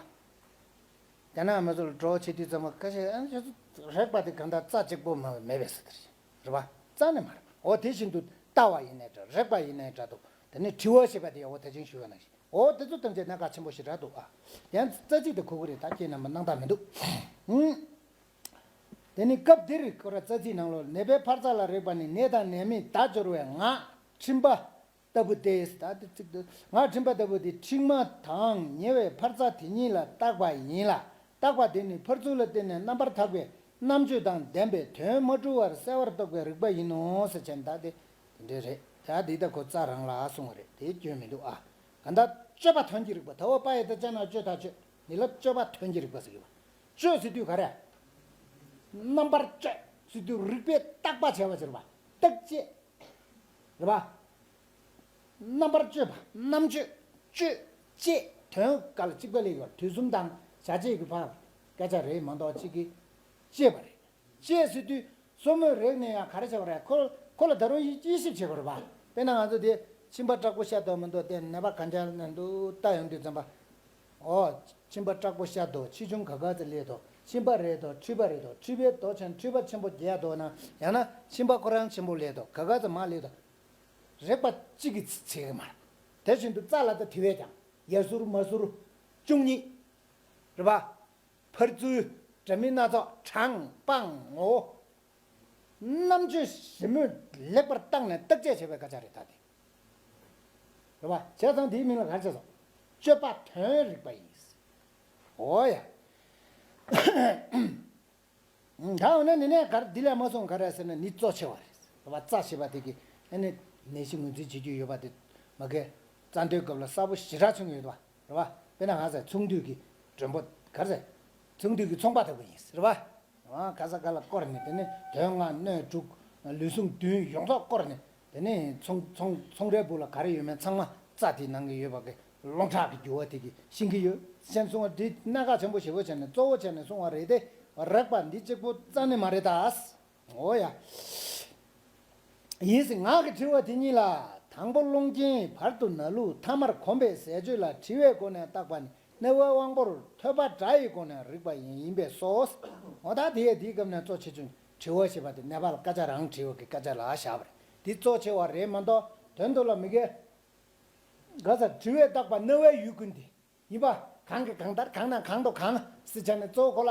རྒྱ་ནག་མི་ཚོ་ལ་གྲོགས་བྱེད་དུས་ཙམ་པ་ཁ་ཤས་ཨ་ནི་ཁྱོད་ཚོ་རེག་པ་དེ་གང་ལྟར་རྩ་གཅིག་པོ་མ་མེད་པས་ཟེར་དེ་རེད་པ། རྩ་ནས་མ་རེད་པ། འོ་དེ་བཞིན་དུ་ལྟ་བ་ཡིན་ནའི་འདྲ། རེག་པ་ཡིན་ནའི་འདྲ་འདུག་དེ་ནས་དྲི་བ་བྱེད་པ་དེ་ཡང་འོ་ད་ཅིང་ཞུ་བ་ནང་བཞིན། འོ་དེ་ཚོ་ཐམས་ཅད་གནད་འགག་ཆེན་པོ་ཞེ་དྲག་འདུག་ཨ། ཡང་རྩ་ཚིག་དེ་གོ་གི་རེད། ད་ཁྱེད་རྣམ་པ་སྣང་དག་མི་འདུག་ཨུམ། དེ་ནི་སྐབས་འདིར་ཁོ་ར་རྩ་ཚིག་ནང་ལོགས་ནད་པའི་འཕར་རྩ་ལ་རེག་པ་ནི་ནད་དང་ནད་མེད་བརྡ་སྦྱོར་བའི་ངག་འཕྲིན་པ་ལྟ་བུ་སྟེ། ད་དེ་ཚིག་ཏུ་ངག་འཕྲིན་པ་ལྟ་བུ་དེ་མཁྲིག་མ་དང་ཉེ་བའི་འཕར་རྩ་དེ་ཉིད་ལ་བརྟག་པ་ཡིན་ལ། བརྟག་པ་དེ་ནི་འཕར་ཚུལ་ལ་བརྟེན་ནས་རྣམ་པར་དག་པའི་རྣམ་དཔྱོད་དང་ལྡན་པས་དོན་མ་འཁྲུལ་བར་གསལ་བར་རྟོགས་པའི་རིག་པ་ཡིན་ནོ་ཟེར་བྱས་ནས་ད་དེ་དེ་འདྲས་རེད། ད་འདི་ད་ཁོ་རྩ་རང་ལ་གསུངས་པ་རེད། དེ་སྐྱོན་མི་འདུག་ཨ། གང་ལྟར་དཔྱོད་པ་དོན་གྱི་རིག་པ། ད་འོ་པ་ཡ་བཏགས་པ་ཅ་ན་དཔྱོད་ད་དཔྱོད། འདི་ལ་དཔྱོད་པ་དོན་གྱི་རིག་པ་ཟེར་གྱི་ཡོད་པ། དཔྱོད་ཟེར་དུས་ག་རེ། རྣམ་པར་དཔྱོད་ཟེར་དུས་རིག་པས་བརྟག་པ་བྱས་པ་ཟེར་བ། བརྟག་དཔྱད། རེད་པ། རྣམ་པར་དཔྱོད་པ། རྣམ་དཔྱོད། དཔྱོད། དཔྱད། དོན་ག་ལ་གཅིག་པ་ལས་ཡོད། དུས་གསུམ་དང་བྱ་བྱེད་ཀྱི་བར་སྐད་ཆ་རེད་མ་གཏོགས་གཅིག་གིས་དཔྱད་པ་རེད། དཔྱད་ཟེར་དུས་སོར་མོས་རེག་ནས་ཡང་ག་རེ་བྱ་བ་རེད། ཁོ་ཁོ་ལ་ད་རུང་དབྱེ་ཞིབ་བྱེད་དགོས་རེད་པ། དཔེར་ན་ང་ཚོ་དེ་མཆིན་པ་དྲག་པོ་ཤ་དོ་མི་དོ་དེ་ནད་པ་གན་རྐྱལ་ནས་འདུག་ལྟ་ཡོང་དུས་ཙམ་པ། ཨོ། མཆིན་པ་དྲག་པོ་ཤ་དོ། ཆེ་ཆུང་ག་ག་ཚོད་སླེབས་དོ། མཆིན་པ་རེད་དོ། མཁྲིས་པ་རེད་དོ། མཁྲིས་པའི་མདོག་ཅན་མཁྲིས་པ་ཆེན་པོ་རྒྱས་དོ་ན་ཡང་ན་མཆིན་པ་ཁོ་རང་ཆེན་པོ་སླེབས་དོ། ག་ག་ཚོད་མར་སླེབས་དོ། རེག་པ་གཅིག་གིས་བྱེད་ཀྱི་མ་རེད། དེ་བཞིན་དུ་རྩ་ལ་ད་དེ་བས་ཀྱང་ཡར་ཟུར་མར་ཟུར་བཅུ་གཉིས། རེད་པ། འཕར་ཚུལ་འདྲ་མིན་སྣ་ཚོགས་གྲངས་སྤང་ངོ་། རྣམ་དཔྱོད་ཞིབ་མོས་ལེགས་པར་བརྟགས་ནས་བརྟག་དཔྱད་བྱེད་པའི་སྐད་ཆ་རེད་ད་དེ། རེད་བ། བྱས་ཙང་དེའི་མིང་ལ་ག་རེ་བྱས་སོང་། དཔྱོད་པ་དོན་རིག་པ་ཡིན། འོ་ཡ། ད་འོ་ན་ནི་ནས་གར་འདི་ལས་མ་སོང་ག་རེ་ཟེར་ན་ནི་གཙོ་ཆེ་བ་རེད། རེད་བ། རྩ་ཆེ་བ་དེ་གི་ཨ་ནི་ནད་གཞི་ངོས་འཛིན་བྱེད་རྒྱུ་ཡོད་པ་དེ་མ་གི་རྩ་འདོན་སྐབས་ལ་གསལ་པོ་ཞེ་དྲག་མཚོན་གྱི་ཡོད་པ་རེད་བ། དཔེར་ན་གང་ཟེར་ཚོང་འདུས་ཀྱི་མགྲོན་པོ་ག་རེ་ཟེར། ཚོང་འདུས་ཀྱི་ཚོང་པ་ལྟ་བུ་ཡིན་རེད་བ། ག་ས་ག་ལ་བསྐོར་ནས་དེ་ནས་དོན་ལྔ་སྣོད་དྲུག་ལུས་ཟུངས་བདུན་ཡོངས་རྫོགས་བསྐོར་ནས་དེ་ནས་ཚོང་ཚོང་ཚོང་རའི་སྦུག་ལ་ག་རེ་ཡོད་མེད་ཚང་མ་རྩ་དེའི་ནང་གི་ཡོད་པ་གི་རླུང་ཁྲག་གི་རྒྱུ་བ་དེ་གི་ཤེས་ཀྱི་ཡོད། གཞན་གསུང་བ་འདི་གནད་འགག་ཆེན་པོ་ཞེ་པོ་བྱས་ནས་གཙོ་བོ་བྱས་ནས་གསུང་བ་རེད་དེ། རེག་པ་འདི་གཅིག་པོ་རྩ་ནས་མ་རེད་ད། འོ་ཡ། ཡིན་ཟིན་ངག་གི་དྲི་བ་དེ་གཉིས་ལ། དང་པོ་ཀློང་ཆེན་བར་དུ་ན་ལུགས་ཐ་མར་གོམས་པའི་ཟས་སྤྱོད་ལ་དྲི་བའི་སྒོ་ནས་བརྟག་པ་ནི་རྣ་བའི་དབང་པོར་ཐོས་པ་སྒྲ་ཡི་སྒོ་ནས་རིག་པ་ཡིན་ཡིན་པས་སོ། འོ་ད་དེ་ཡས་དེའི་སྐབས་ནས་གཙོ་ཆེ་ཆུང་དྲི་བ་ཞེས་པ་དེ་ནད་པ་ལ་སྐད་ཆ་རང་དྲི་བ་གི་སྐད་ཆ་ལ་བཞག་པ་རེད། འདི་གཙོ་ཆེ་བ་རེད་མ་གཏོགས་དོན་དུ་ལ་མི་དགེ། ག་ས་དྲི་བས་བརྟག་པ་རྣ་བའི་ཡུལ་ཀུན་ཏེ། ཡིན་པ། གང་གི་གང་ལྟར་གང་ན་གང་དུ་གང་ཟེར་བྱས་ནས་གཙོ་བོ་ཁོ་ལ་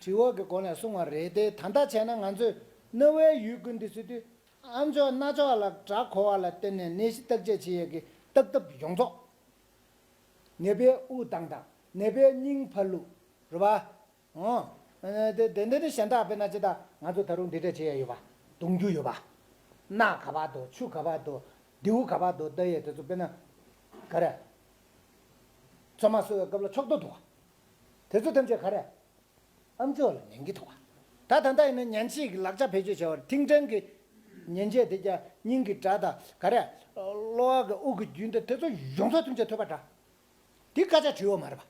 དྲི་བ་གི་སྒོ་ནས་གསུང་བ་རེད་དེ། ད་ལྟ་བྱས་ན་ང་ཚོས་རྣ་བའི་ཡུལ་ཀུན་ཏེ་ཟེར་དུས་ཨ་མཆོག་རྣ་མཆོག་ལ་སྒྲ་གོ་བ་ལ་བརྟེན་ནས་ནད་གཞི་བརྟག་དཔྱད་བྱེད་ཡས་ཀྱི་བརྟག་ཐབས་ཡོངས་རྫོགས། ནད་པའི་དབུགས་བཏང་སྟངས། ནད་པའི་སྙིང་འཕར་ལུགས། རེད་པ། ཨོ། དེ་དེ་འདྲ་ནི་གཞན་དག་དཔེར་ན་ཅི་ལྟར་ང་ཚོ་ད་རུང་འདི་འདྲ་བྱེད་ཡ་ཡོད་པ། གདུང་རྒྱུ་ཡོད་པ། རྣག་ག་པར་འདུག་ཆུ་ག་པར་འདུག་རྡེའུ་ག་པར་འདུག་ལྟ་ཡས་དེ་ཚོ་དཔེར་ན། ག་རེ། བཙོ་མ་གསོ་བའི་སྐབས་ལ་ཕྱོགས་རྡོ་འདུག་ག་དེ་ཚོ་ཐམས་ཅད་ག་རེ། ཨ་མཆོག་ལ་ཉན་གྱི་འདུག་ག་ད་ད་ལྟ་ཡིན་ན་ཉན་བྱེད་ཀྱི་ལག་ཆ་བེད་སྤྱོད་བྱ་བར་ཐིང་ཕྲན་གྱི་ཉན་བྱེད་དེ་ཀྱང་སྙིང་གི་སྒྲ་དང་ག་རེ། གློ་བ་གི་དབུགས་ཀྱི་རྒྱུན་དེ་དེ་ཚོ་ཡོངས་རྫོགས་ཐམས་ཅད་ཐོས་པ་འདྲ། འདི་སྐད་ཆ་དྲི་བ་མ་རེད་པ།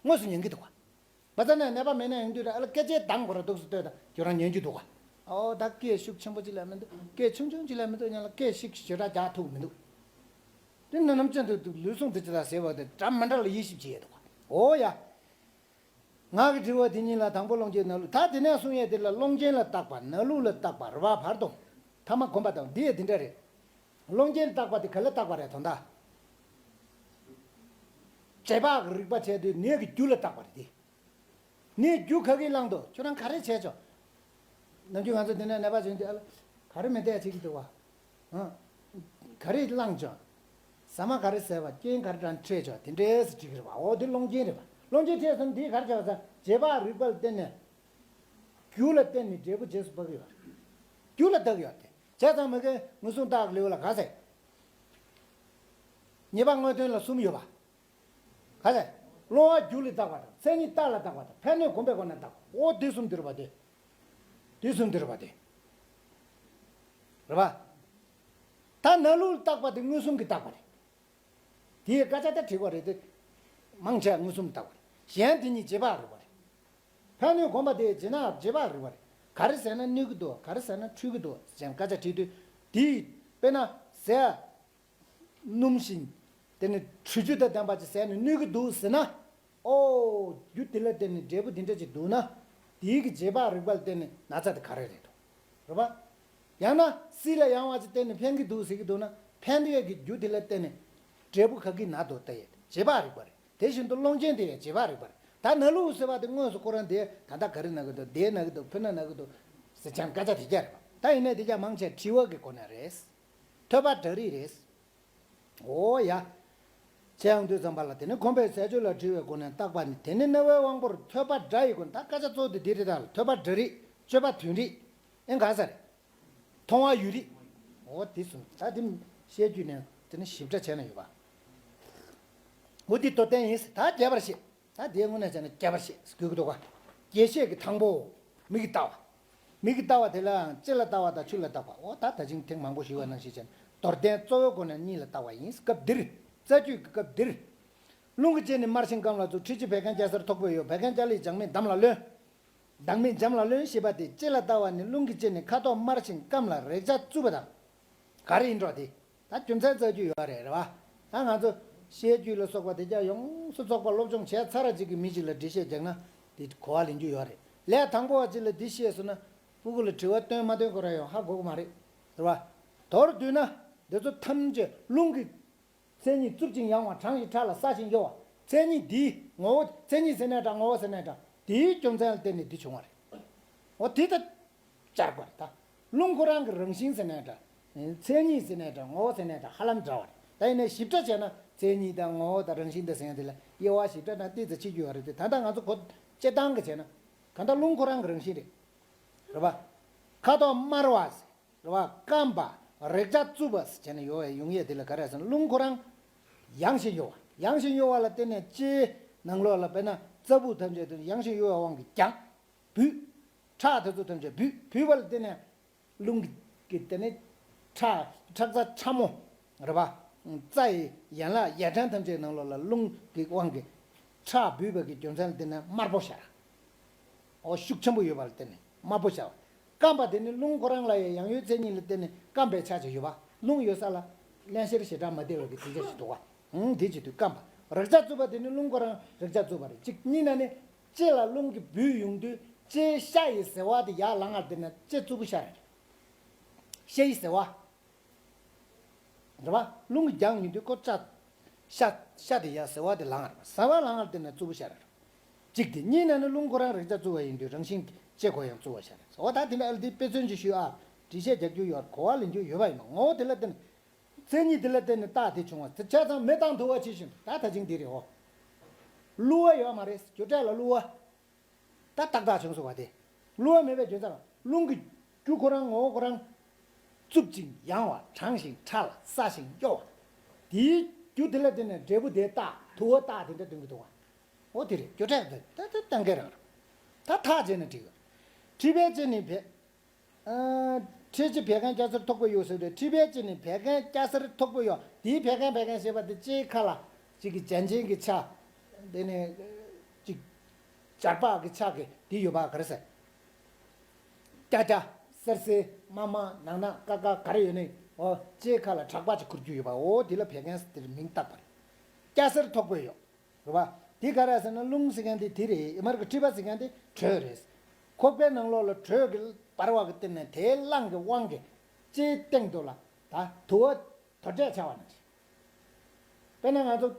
དངོས་སུ་ཉན་གྱི་འདུག་ག་མ་ཚད་ན་ནད་པ་མེད་ན་ཡོང་དུས་ར་ཨ་ལ་སྐད་ཆའི་གདངས་ཁོ་ར་འདུག་སེ་ལྟོས་དང་ཁྱོད་རང་ཉན་རྒྱུ་འདུག་ག་ཨོ་ད་སྐད་ཤུགས་ཆེན་པོ་ཅིག་ལ་མི་འདུག་སྐད་ཆུང་ཆུང་ཅིག་ལ་མི་འདུག་སྙམ་ལ་སྐད་ཤུགས་ཞེ་དྲག་རྒྱག་ཐུབ་མི་འདུག་དེ་ནི་ནམ་རྒྱུན་དུ་ལུས་ཟུངས་དེ་ཅི་ལ་ཟེར་བ་དེ་འདྲ་མི་འདྲ་ལ་དབྱེ་ཞིབ་བྱེད་ཡས་འདུག་ག་ཨོ་ཡ། ངག་གི་དྲི་བ་དེ་གཉིས་ལ་དང་པོ་ཀློང་ཆེན་ན་ལུགས། ད་དེ་ནས་གསུང་ཡས་དེ་ལ་ཀློང་ཆེན་ལ་བརྟག་པ་ན་ལུགས་ལ་བརྟག་པ་རེད་པ། བར་དུ་ཐ་མ་གོམས་པ་དང་འདི་ཡས་དེ་འདྲ་རེད། ཀློང་ཆེན་བརྟག་པ་དེ་ག་ལ་བརྟག་པ་རེད་དོན་དག་རྗེས་དཔག་གི་རིག་པ་བྱས་དུས་ནད་ཀྱི་རྒྱུ་ལ་བརྟག་པ་རེད་དེ། ནད་རྒྱུ་ག་གིས་བསླངས་འདུག་ཁྱོད་རང་ག་རེ་བྱས་ཆོག་ནམ་རྒྱུན་ང་ཚོ་འདི་ནས་ནད་པ་བྱུང་དུས་ཨ་ལ་ག་རེ་མི་བལྟས་བྱེད་ཀྱི་འདུག་བ། ཧང་། ག་རེ་བསླངས་བྱུང་། ཟ་མ་ག་རེ་ཟས་པ་རྐྱེན་ག་རེ་དང་འཕྲད་བྱུང་དེ་འདྲས་སུ་འགྲིག་གི་རེད་བ། འོ་དེ་ཀློང་ཆེན་རེད་བ། ཀློང་ཆེན་འཕྲད་སོང་འདིས་ག་རེ་བྱས་པ་ཟེར་རྗེས་དཔག་རིག་པ་ལ་བརྟེན་ནས། རྒྱུ་ལ་བརྟེན་ནས་འབྲས་བུ་རྗེས་སུ་དཔག་གི་ཡོད་རེད། རྒྱུ་ལ་བརྟག་གི་ཡོད་དེ། བྱས་ཙང་མ་གི་མངོན་སུམ་བརྟག་ལེའུ་ལ་ག་ཟེར། ཉེས་པ་དངོས་བསྟན་ལ་གསུམ་ཡོད་པ། ག་ཟེར། སློང་བ་རྒྱུ་ལས་བརྟག་པ་དང་མཚན་ཉིད་རྟགས་ལ་བརྟག་པ་དང་ཕན་གནོད་གོམས་པའི་སྒོ་ནས་བརྟག་པ། འོ་དེ་གསུམ་དེ་རེད་པ་དེ། དེ་གསུམ་དེ་རེད་པ་དེ། རེད་པ། ད་ན་ལུགས་བརྟག་པ་དེ་མངོན་སུམ་གྱིས་བརྟག་པ་རེད། དེའི་སྐད་ཆ་ད་དྲི་བ་རེད་དེ། མང་ཆེ་མངོན་སུམ་བརྟག་པ་རེད། གཞན་དེ་གཉིས་རྗེས་དཔག་རེད་པ་རེད། ཕན་གནོད་གོམས་པ་དེ་རྗེས་ན་རྗེས་དཔག་རེད་པ་རེད། ག་རེ་ཟས་ན་གནོད་ཀྱི་འདུག་ག་རེ་ཟས་ན་འཕྲོད་ཀྱི་འདུག་ཟེར་ནས་སྐད་ཆ་དྲིས་དུས། དེས་དཔེར་ན་ཟས། སྣུམ་ཞིང་། དེ་ནི་དྲི་ཆུ་དང་ལྡན་པ་ཅིག་ཟས་ནས་གནོད་ཀྱི་འདུག་ཟེར་ན། ཨོ། རྒྱུ་དེ་ལ་བརྟེན་ནས་འབྲས་བུ་དེ་འདྲ་ཅིག་འདུག་ན། དེའི་གི་རྗེས་དཔག་རིག་པ་ལ་བརྟེན་ནས་ན་ཚ་དེ་ག་རེ་རེད་འདུག་རེད་པ། ཡང་ན་བསིལ་ལ་ཡང་བ་ཅིག་བརྟེན་ནས་ཕན་གྱི་འདུག་ཟེར་གྱི་འདུག་ན། ཕན་བདེ་གི་རྒྱུ་དེ་ལ་བརྟེན་ནས་འབྲས་བུ་ག་གི་ན་འདུག་ལྟ་ཡས་རྗེས་དཔག་རིག་པ་རེད། དེ་བཞིན་དུ་ཀློང་ཆེན་དེ་ཡང་རྗེས་དཔག་རིག་པ་རེད། ད་ན་ལུགས་ཟེར་བ་དེ་དངོས་སུ་ཁོ་རང་དེ་ད་ལྟ་ག་རེ་ན་གི་འདུག་དེ་ན་གི་འདུག་ཕུ་ན་ན་གི་འདུག་ཟེར་ཀྱང་སྐད་ཆ་དེ་རྒྱ་རེད་པ། ད་ཡིན་ནའི་དེ་རྒྱ་མང་ཆེ་དྲི་བ་གི་སྒོ་ནས་རེད། ཐོས་པ་སྒྲ་རིག་རེད། འོ་ཡ། བྱས་ཡོང་དུས་ཙམ་པ་ལ་དེ་ནི་གོམས་པའི་ཟས་སྤྱོད་ལ་དྲི་བའི་སྒོ་ནས་བརྟག་པ་ནི་དེ་ནི་རྣ་བའི་དབང་པོར་ཐོས་པ་སྒྲ་ཡི་སྒོ་ནས་ད་སྐད་ཆ་གཙོ་བོ་དེ་འདི་རེད་ད། ཐོས་པ་སྒྲ་རིག་སྤྱོད་པ་དོན་རིག་ཨེ་ག་ས་རེད། མཐོང་བ་ཡུལ་རིག་འོ་དེ་གསུམ་ད་དེ་བཤད་རྒྱུད་ནས་དེ་ནི་ཞིབ་ཕྲ་བྱས་ན་ཡོད་པ། འོ་དེ་དོ་བསྟན་ཡིན་ད་རྒྱས་པར་བཤད། ད་དེའི་དངོས་གནས་བྱས་ན་རྒྱས་པར་བཤད་དགོས་ཀྱི་འདུག་ག་རྒྱས་བཤད་ཀྱི་དང་པོ། མིག་གིས་ལྟ་བ། མིག་གིས་ལྟ་བ་དེ་ལའང་ལྕེ་ལ་ལྟ་བ་དང་ཆུ་ལ་ལྟ་བ། འོ་ད་ད་ཅིང་ཐེངས་མང་པོ་ཞུས་པ་ནང་བཞིན་བྱས་ན་མདོར་བསྟན་གཙོ་བོའི་སྒོ་ནས་གཉིས་ལ་ལྟ་བ་ཡིན། སྐབས་འདིར། རྩ་རྒྱུད་ཀྱི་སྐབས་འདིར། རླུང་གི་ལྕེ་ནི་དམར་ཞིང་སྐམ་ལ་བཙུགས། མཁྲིས་ཀྱི་བད་ཀན་རྒྱ་སེར་མཐོག་པོས་གཡོ། བད་ཀན་ལྕགས་ལེབ་ལྗང་མས་འདམ་ལ་ལོན། མདངས་མེད་འཇམ་ལ་ལོན་ཞེས་པ་སྟེ་ལྕེ་ལ་ལྟ་བ་ནི་རླུང་གི་ལྕེ་ནི་ཁ་དོག་དམར་ཞིང་སྐམ་ལ་རེག་བྱ་རྩུབ་པ་དང་། ག་རེ་ཡིན་འགྲོ་དེ། ད་རྒྱུ་མཚན་རྩ་རྒྱུད་ཡོད་རེད་རེད་བ། ད་ང་ཚོ་བཤད་རྒྱུད་ལ་སོགས་པ་དེ་ཀྱང་ཡོངས་སུ་རྫོགས་པ་སློབ་སྦྱོང་བྱས་ཚར་ར་ཅིག་གི་མི་ཅིག་ལ་འགྲེལ་བཤད་རྒྱག་ན་དེ་གོ་བ་ལེན་རྒྱུ་ཡོད་རེད། ལས་དང་པོ་བ་ཅིག་ལ་འདི་བཤད་སོང་ན་སྤུ་གུ་ལ་དྲི་བ་བཏོན་མ་བཏོན་ཁོ་ར་ཡང་ཧ་གོ་གི་མ་རེད། རེད་བ། མདོར་བསྡུས་ན་འདི་ཚོ་ཐམས་ཅད་རླུང་གི་མཚན་ཉིད་རྩུབ་ཅིང་ཡང་བ་གྲང་ཞིང་ཕྲ་ལ་སྲ་ཞིང་གཡོ་བ། མཚན་ཉིད་འདིའི་ངོ་བོ་མཚན་ཉིད་ཟེར་ནའི་འདྲ་ངོ་བོ་ཟེར་ནའི་འདྲ་དེའི་རྒྱུ་མཚན་ལ་བརྟེན་ནས་འདི་བྱུང་བ་རེད། འོ་དེ་ད་བཅར་དགོས་རེད་ད། རླུང་ཁོ་རང་གི་རང་བཞིན་ཟེར་ནའི་འདྲ། མཚན་ཉིད་ཟེར་ནའི་འདྲ། ངོ་བོ་ཟེར་ནའི་འདྲ། ཧ་ལམ་འདྲ་བ་རེད། ད་ཡིན་ནའི་ཞིབ་ཕྲ་བྱས་ན་མཚན་ཉིད་དང་ངོ་བོ་དང་རང་བཞིན་དང་ཟེར་ཡ་དེ་ལ་དབྱེ་བ་ཞིབ་ཕྲ་ན་ཏོག་ཙམ་ཕྱེ་རྒྱུ་ཡོད་རེད་དེ། ད་ལྟ་ང་ཚོ་གོ་སྤྱིར་བཏང་གི་བྱས་ན་གང་ལྟར་རླུང་ཁོ་རང་གི་རང་བཞིན་རེད། རེད་པ། ཁ་དོག་དམར་བ་ཟེར། རེད་པ། སྐམ་པ། རེག་བྱ་རྩུབ་པ་ཟེར་བྱས་ནས་ཡོང་བའི་ཡོང་ཡས་དེ་ལ་ག་རེ་ཟེར་ན། རླུང་ཁོ་རང་ཡང་ཞིང་གཡོ་བ། ཡང་ཞིང་གཡོ་བ་ལ་བརྟེན་ནས་ལྕེའི་ནང་ལོགས་ལ་དཔེར་ན་རྩ་སྦུག་ཐམས་ཅད་དུ་ཡང་ཞིང་གཡོ་བའི་དབང་གིས་རྒྱང་། བུད། ཁྲག་དེ་ཚོ་ཐམས་ཅད་བུད། བུད་པ་ལ་བརྟེན་ནས་རླུང་གི་བརྟེན་ནས་ཁྲག་ཁྲག་རྩ་ཕྲ་མོ། རེད་པ། རྩ་ཡི་ཡན་ལག་ཡ་ཕྲན་ཐམས་ཅད་ནང་ལོགས་ལ་རླུང་གི་དབང་གིས་ཁྲག་བུད་པ་གི་རྒྱུ་མཚན་ལ་བརྟེན་ནས་དམར་པོ་ཤར། འོ་ཤུགས་ཆེན་པོ་ཡོད་པ་ལ་བརྟེན་ནས་དམར་པོ་ཤར་བ། སྐམ་པ་དེ་ནི་རླུང་ཁོ་རང་ལ་ཡང་ཡང་གཡོའི་མཚན་ཉིད་ལ་བརྟེན་ནས་སྐམ་པའི་ཆ་ཅིག་ཡོད་པ། རླུང་ཡོད་ས་ལ་བརླན་གཤེར་ཞེ་དྲག་མ་བདེ་བའི་གི་དེ་ཆ་ཞིག་འདུག་པ། ཧུམ། དེ་བྱེད་དུས་སྐམ་པ། རེག་བྱ་རྩུབ་པ་དེ་ནི་རླུང་ཁོ་རང་རེག་བྱ་རྩུབ་པ་རེད། གཅིག་གཉིས་ན་ནི་ལྕེ་ལ་རླུང་གིས་བུད་ཡོང་དུས་ལྕེའི་ཤ་ཡི་ཟེ་བ་དེ་ཡར་ལངས་པ་དེ་ནི་ལྕེ་རྩུབ་པོ་ཤར་རེད། ཤ་ཡི་ཟེ་བ། རེད་པ། རླུང་གིས་རྒྱང་ཡིན་དུས་ཁོ་ལྕེ། ཤ། ཤ་དེ་ཡར་ཟེ་བ་དེ་ལངས་རེད། ཟེ་བ་ལངས་པ་དེ་ནི་རྩུབ་པོ་ཤར་རེད། གཅིག་དེ། གཉིས་ན་ནི་རླུང་ཁོ་རང་རེག་བྱ་རྩུབ་པ་ཡིན་དུས་རང་བཞིན་གྱིས་ལྕེ་ཁོ་ཡང་རྩུབ་པོ་ཤར་རེད། འོ་ད་དེ་ལ་ཨ་ལ་དེ་དཔེ་མཚོན་ཅིག་ཞུས་ཨ། འགྲེལ་བཤད་རྒྱག་རྒྱུ་ཡོད། གོ་བ་ལེན་རྒྱུ་ཡོད་པ་ཡིན་ན། ངོ་བོ་དེ་ལ་བརྟེན་ནས། མཚན་ཉིད་དེ་ལ་བརྟེན་ནས་རྟགས་དེ་བྱུང་བ་དེ་བྱས་ཙང་མེ་དང་དུ་བ་ཇི་བཞིན་དུ། ད་ད་ཅིང་དེ་རེད། འོ། བསླུ་བ་ཡོད་མ་རེད། རྒྱུ་འབྲས་ལ་བསླུ་བ། ད་ཏག་ཏག་བྱུང་སོང་བ་དེ། བསླུ་བ་མེད་པའི་རྒྱུ་མཚན་ལ་རླུང་གི་རྒྱུ་ཁོ་རང་ངོ་བོ་ཁོ་རང་རྩུབ་ཅིང་ཡང་བ། གྲང་ཞིང་ཕྲ་ལ་སྲ་ཞིང་གཡོ་བ། དེའི་རྒྱུ་དེ་ལ་བརྟེན་ནས་འབྲས་བུ་དེའི་རྟགས་དུ་བ་རྟགས་དེ་འདྲ་སྟོན་གྱི་འདུག་བ། འོ་དེ་རེད། རྒྱུ་འབྲས་དེ་ད་ད་གཏན་འཁེལ་རང་རེད། ད་ཐག་བཅད་ནས་བྲིས་ཡོད། མཁྲིས་པའི་ལྕེ་ནི་བད། ཨ། མཁྲིས་ལྕེ་བད་ཀན་སྐྱ་སེར་ཐོག་པོ་གཡོ་ཟེར་བ་རེད། མཁྲིས་པའི་ལྕེ་ནི་བད་ཀན་སྐྱ་སེར་ཐོག་པོ་གཡོ། དེའི་བད་ཀན་བད་ཀན་ཞེས་པ་དེ་ལྕེའི་ཁ་ལ་གཅིག་གི་བརྒྱན་ཅན་གྱི་ཆ། དེ་ནས་གཅིག་སྦྱར་བག་གི་ཆ་གི་དེ་ཡོད་པ་ག་རེ་ཟེར། སྐྱ་སྐྱ། སེར་སེར། དམར་དམར། ནག་ནག། དཀར་དཀར། ག་རེ་ཡོད་ནའི། འོ། ལྕེའི་ཁ་ལ་ཁྲག་པ་ཅིག་ཁུར་རྒྱུ་ཡོད་པ། འོ་དེ་ལ་བད་ཀན་ཟེར་དེར་མིང་བཏགས་པ་རེད། སྐྱ་སེར་ཐོག་པོ་གཡོ། རེད་པ། དེ་ག་རེ་ཟེར་ན་རླུང་ཟེར་མཁན་དེ་དེ་རེད། ཡིན་མ་རེད། མཁྲིས་པ་ཟེར་མཁན་དེ་དྲོད་རེད། ཁོག་པའི་ནང་ལོགས་ལ་དྲོད་ཀྱི་འབར་བ་གི་སྟེང་ནས་དེའི་རླངས་ཀྱི་དབང་གིས་ལྕེའི་སྟེང་དུ་ལ་ད་དུ་བ་དོ་འབྲས་འཆར་བ་ནང་བཞིན། དཔེར་ན་ང་ཚོ་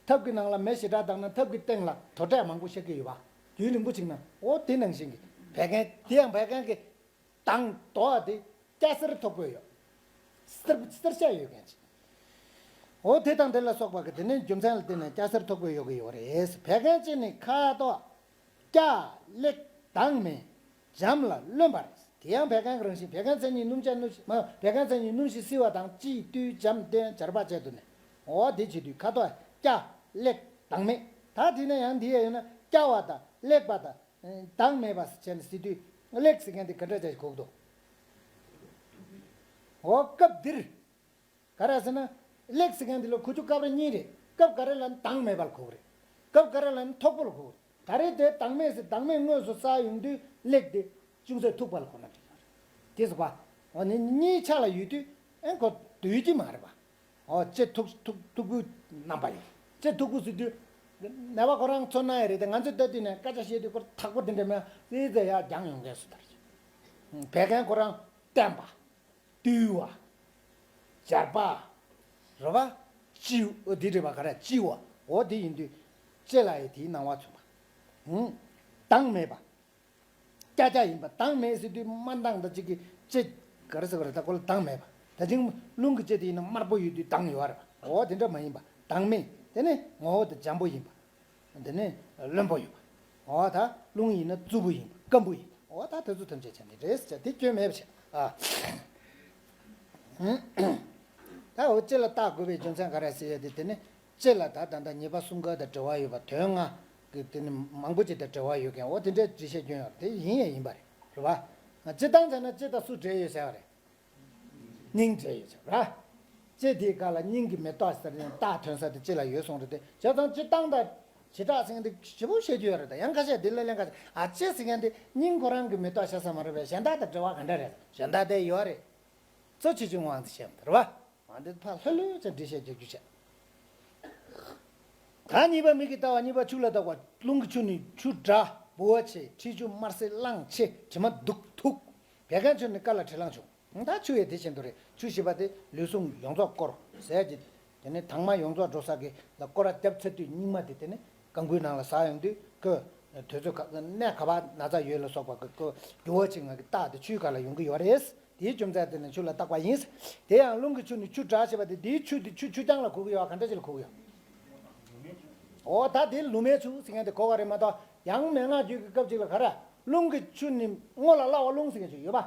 ཐབ་ཀྱི་ནང་ལ་མེ་ཞེ་དྲག་བཏང་ན་ཐབ་ཀྱི་སྟེང་ལ་དོ་འབྲས་མང་པོ་ཤར་གྱི་ཡོད་པ། རྒྱུན་རིང་པོ་ཅིག་ན། འོ་དེ་ནང་བཞིན་གྱི་བད་ཀན། དེ་ཡང་བད་ཀན་གྱི་མདངས་དོ་བ་དེ་སྐྱ་སེར་ཐོག་པོ་གཡོ། སེར་སེར་ཤ་ཡོད་མཁན་ཅིག་འོ་དེ་དང་དེ་ལ་སོགས་པ་གི་དེ་ནི་རྒྱུ་མཚན་ལ་བརྟེན་ནས་སྐྱ་སེར་ཐོག་པོ་གཡོ་གི་ཡོད་རེད། བད་ཀན་ལྕེ་ནི་ཁ་དོག་སྐྱ་ལེགས་དྭངས་མེ་འཇམ་ལ་རློན་པ་རེད། དེ་ཡང་བད་ཀན་གྱི་རང་བཞིན། བད་ཀན་མཚན་ཉིད་སྣུམ་ཆ་སྣུམ་ཞིང་། མ། བད་ཀན་མཚན་ཉིད་སྣུམ་ཞིང་བསིལ་བ་དང་། ལྕི་རྟུལ་འཇམ་བརྟན་སྦྱར་བག་བཅས་དུ་ནི། འོ་དེ་བྱེད་དུས་ཁ་དོག་སྐྱ་ལེགས་དྭངས་མེ། ད་དེ་ནས་ཡང་འདི་ཡང་ཡོད་ན་སྐྱ་བ་དང་ལེགས་པ་དང་། དྭངས་མེད་པ་བྱས་ནས་ཟེར་དུས་ལེགས་ཟེར་མཁན་དེ་ག་འདྲ་ཅིག་གོ་གི་འདུག་འོ་སྐབས་འདིར་ག་རེ་ཟེར་ན། ལེགས་ཟེར་མཁན་འདི་ལ་གོ་རྒྱུ་སྐབས་རེ་གཉིས་རེད། སྐབས་ག་རེ་ལ་ནི་དྭངས་མེད་པ་ལ་གོ་གི་རེད། སྐབས་ག་རེ་ལ་ནི་ཐོག་པོ་ལ་གོ་གི་རེད། ད་རེས་དེ་དྭངས་མེད་ཟེར། དྭངས་མེད་དངོས་སུ་གསལ་ཡོང་དུས་ལེགས་དེ་ཅུང་ཟད་ཐུག་པ་ལ་གོ་ན་འགྲིག་གི་རེད། དེ་ཟེར་བ། འོ་ནི་གཉིས་ཆ་ལ་ཡོད་དུས་ཨེ་ཁོ་འདུས་ཀྱི་མ་རེད་པ། འོ་ལྕེ་མཐུག་མཐུག་མཐུག་པོའི་རྣམ་པ་ཡིན། ལྕེ་མཐུག་པོ་ཟེར་དུས་ནད་པ་ཁོ་རང་ཚོར་སྣང་ཡང་རེད་དེ། ང་ཚོས་ལྟ་དུས་ནས་སྐད་ཆ་བཤད་དུས་ཁོ་ཐག་པོ་དེ་འདྲ་མེད། ཙི་ཙི་ཡར་རྒྱང་ཡོང་མཁན་བཟོ་ལྟར། བད་ཀན་ཁོ་རང་བརྟན་པ། རྟུལ་བ། སྦྱར་བག། རེད་པ། ལྕི་བ། འདི་རེད་པ། ག་རེ། ལྕི་བ། འོ་དེ་ཡིན་དུས་ལྕེ་ལ་ཡང་དེའི་སྣང་བ་མཚོན་པ། ཧུམ། དྭངས་མེད་པ། སྐྱ་སྐྱ་ཡིན་པ། དྭངས་མེད་ཟེར་དུས་དམར་མདངས་དང་གཅིག་གི་ལྕེ་ག་རེ་ཟེར་བ་རེད། ད་ཁོ་ལ་དྭངས་མེད་པ། ད་ཅིང་རླུང་གི་ལྕེ་དེ་ཡིན་ན་དམར་པོ་ཡོད་དུས་དྭངས་ཡོད་རེད་པ། འོ་དེ་འདྲ་མ་ཡིན་པ། དྭངས་མེད། དེ་ནི་ངོ་བོ་དེ་འཇམ་པོ་ཡིན་པ། དེ་ནི་རློན་པོ་ཡིན་པ། འོ་ད་རླུང་ཡིན་ན་རྩུབ་པོ་ཡིན་པ། སྐམ་པོ་ཡིན་པ། འོ་ད་དེ་ཚོ་ཐམས་ཅད་བྱས་ནས་རེད་ཟེར་དེ་སྐྱོན་མེད་པ་བྱས། ཨ། ད་འོ་ལྕེ་ལ་བརྟག་དགོས་པའི་རྒྱུ་མཚན་ག་རེ་ཟེར་ཡ་དེ། དེ་ནི་ལྕེ་ལ་ད་ད་ལྟ་ཉེས་པ་གསུམ་ཀ་དང་འབྲེལ་བ་ཡོད་པ། དོན་ལྔ་གི་དེ་ནི་མང་པོ་ཅིག་དང་འབྲེལ་བ་ཡོད་མཁན། འོ་དེ་འདྲའི་འགྲེལ་བཤད་སྐྱོན་ཡོད་རེད། དེ་ཡིན་ཡང་ཡིན་པ་རེད། རེད་པ། སྤྱིར་བཏང་བྱས་ན་ལྕེ་དང་སུ་འབྲེལ་ཡོད་ཟེར་བ་རེད། སྙིང་འབྲེལ་ཡོད་ཟེར་བ་རེད། ལྕེ་དེའི་སྒང་ལ་སྙིང་གི་མེ་ཏོག་ཟེར་ནས་རྟགས་ཐོན་ས་དེ་ལྕེ་ལ་ཡོད་གསུངས་རེད་དེ། བྱས་ཙང་སྤྱིར་བཏང་དང་བྱེ་བྲག་ཟེར་མཁན་དེ་ཞིབ་པོ་བཤད་རྒྱུ་ཡོད་རེད་ད། ཡང་ཁ་ཤས་དེ་ལ་ལན་ཁ་ཤས། ཨ། ལྕེ་ཟེར་མཁན་དེ་སྙིང་ཁོ་རང་གི་མེ་ཏོག་ཤ་ཚ་མ་རེད་པས། གཞན་དག་དང་འབྲེལ་བ་ག་འདྲ་རེད། གཞན་དག་དེ་ཡོད་རེད། གཙོ་ཆེ་ཆུང་དབང་དུ་བྱས་མ་རེད་པ། འོ་འདི་ཕར་ལྷོད་ལྷོད་ཙམ་འགྲེལ་བཤད་རྒྱག་རྒྱུ་བྱས། གང་གཉིས་པ་མིག་གིས་ལྟ་བ། གཉིས་པ་ཆུ་ལ་ལྟ་བ། རླུང་གི་ཆུ་ནི་ཆུ་འདྲ་ལྦུ་བ་ཆེ། མཁྲིས་ཆུ་དམར་སེར་རླངས་ཆེ། དྲི་མ་དུག་མཐུག་བད་ཀན་ཆུ་ནི་དཀར་ལ་དྲི་རླངས་ཆུང་། ད་ཆུ་ཡང་དེ་བཞིན་དུ་རེད། ཆུ་བཞི་པ་དེ་ལུས་ཟུངས་ཡོངས་རྫོགས་བསྐོར་ཟེར་གྱི། དེ་ནི་དྭངས་མ་ཡོངས་རྫོགས་འགྲོ་ས་གི་ལ་སྐོར་ར་བརྒྱབ་ཚར་དུས་སྙིགས་མ་དེ་དེ་ནི་རྐང་ཁུག་ནང་ལ་ཟགས་ཡོང་དུས་ཁོས་ དུས་ཚོད་ག་གནས་ག་པར་ན་ཚ་ཡོད་ལ་སོགས་པ་གི་གི་འགྱུར་བ་ཅིག་ང་གི་རྟགས་དེ་ཆུའི་ཁ་ལ་ཡོང་གི་ཡོད་རེད། དེའི་རྒྱུ་མཚན་དེ་ནི་ཆུ་ལ་བཏགས་པ་ཡིན། དེ་ཡང་རླུང་གི་ཆུ་ནི་ཆུ་སྒྲ་ཞེས་པ་དེ་དེའི་ཆུ་དེ་ཆུ་ཆུ་རྐྱང་ལ་གོ་གི་ཡོད། ག་འདྲ་ཅིག་ལ་གོ་གི་ཡོད། འོ་ད་དེ་ལུ་མའི་ཆུ་ཟེར་མཁན་དེ་གོ་བ་རེད་མ་གཏོགས། ཡང་མན་ངག་རྒྱུད་ཀྱི་སྐབས་ཅིག་ལ་ག་རེ། རླུང་གི་ཆུ་ནི་སྔོ་ལ་སླ་བ་རླུང་ཟེར་མཁན་ཅིག་ཡོད་པ།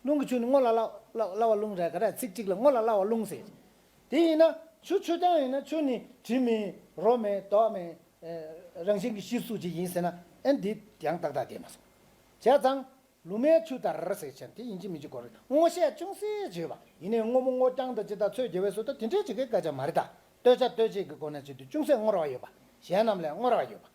རླུང་གི་ཆུ་ནི་སྔོ་ལ་སླ་སླ་སླ་བ་རླུང་རེད། ག་རེ། ཚིག་གཅིག་ལ་སྔོ་ལ་སླ་བ་རླུང་ཟེར། དེ་ཡིན་ན་ཆུ་ཆུ་རྐྱང་ཡིན་ན་ཆུ་ནི་དྲི་མེད་རོ་མེད་རྡོག་མེད་རང་བཞིན་གྱི་གཤེར་གཟུགས་ཅིག་ཡིན་ཟེར་ན། ཨེ་འདི་ཡང་ཏག་ཏག་བསྡད་མ་སོང་། བྱས་ཙང་། ལུ་མའི་ཆུ་ལྟར་ཟེར་ཆེན་དེ་ཡིན་གཅིག་མིན་གཅིག་གོ་རེད། སྔོ་ཤས་ཅུང་ཟད་བརྗོད་པ་ཡིན་ནའི་སྔོ་མོ་སྔོ་རྐྱང་དང་ཇི་ལྟར་ཚོད་རྒྱས་པའི་སོ་ད་དེ་འདྲའི་ཅིག་གི་སྐད་ཆ་མ་རེད་ད། ལྟོས་བྱ་ལྟོས་བྱེད་ཀྱི་སྒོ་ནས་བྱེད་དུས་ཅུང་ཟད་སྔོ་ར་བ་ཡོད་པ། གཞན་རྣམས་ལས་སྔོ་ར་བ་ཡོད་པ།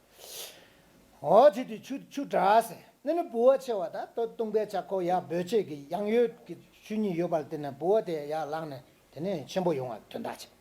འོ་དེ་དུས་ཆུ་ཆུ་སྒྲ་ཟེར་ནི་ནི་ལྦུ་བ་ཆེ་བ་དང་ལྟོ་བཏུང་པའི་ཆ་ཁོ་ཡ་འབོད་ཆེད་ཀྱི་ཡང་ཡོད་ཀྱི་ཆུ་གཉིས་ཡོད་པ་ལ་བརྟེན་ནས་ལྦུ་བ་དེ་ཡར་ལངས་ནས་དེ་ནས་ཆེན་པོ་ཡོང་བ་དོན་དག་ཆེ།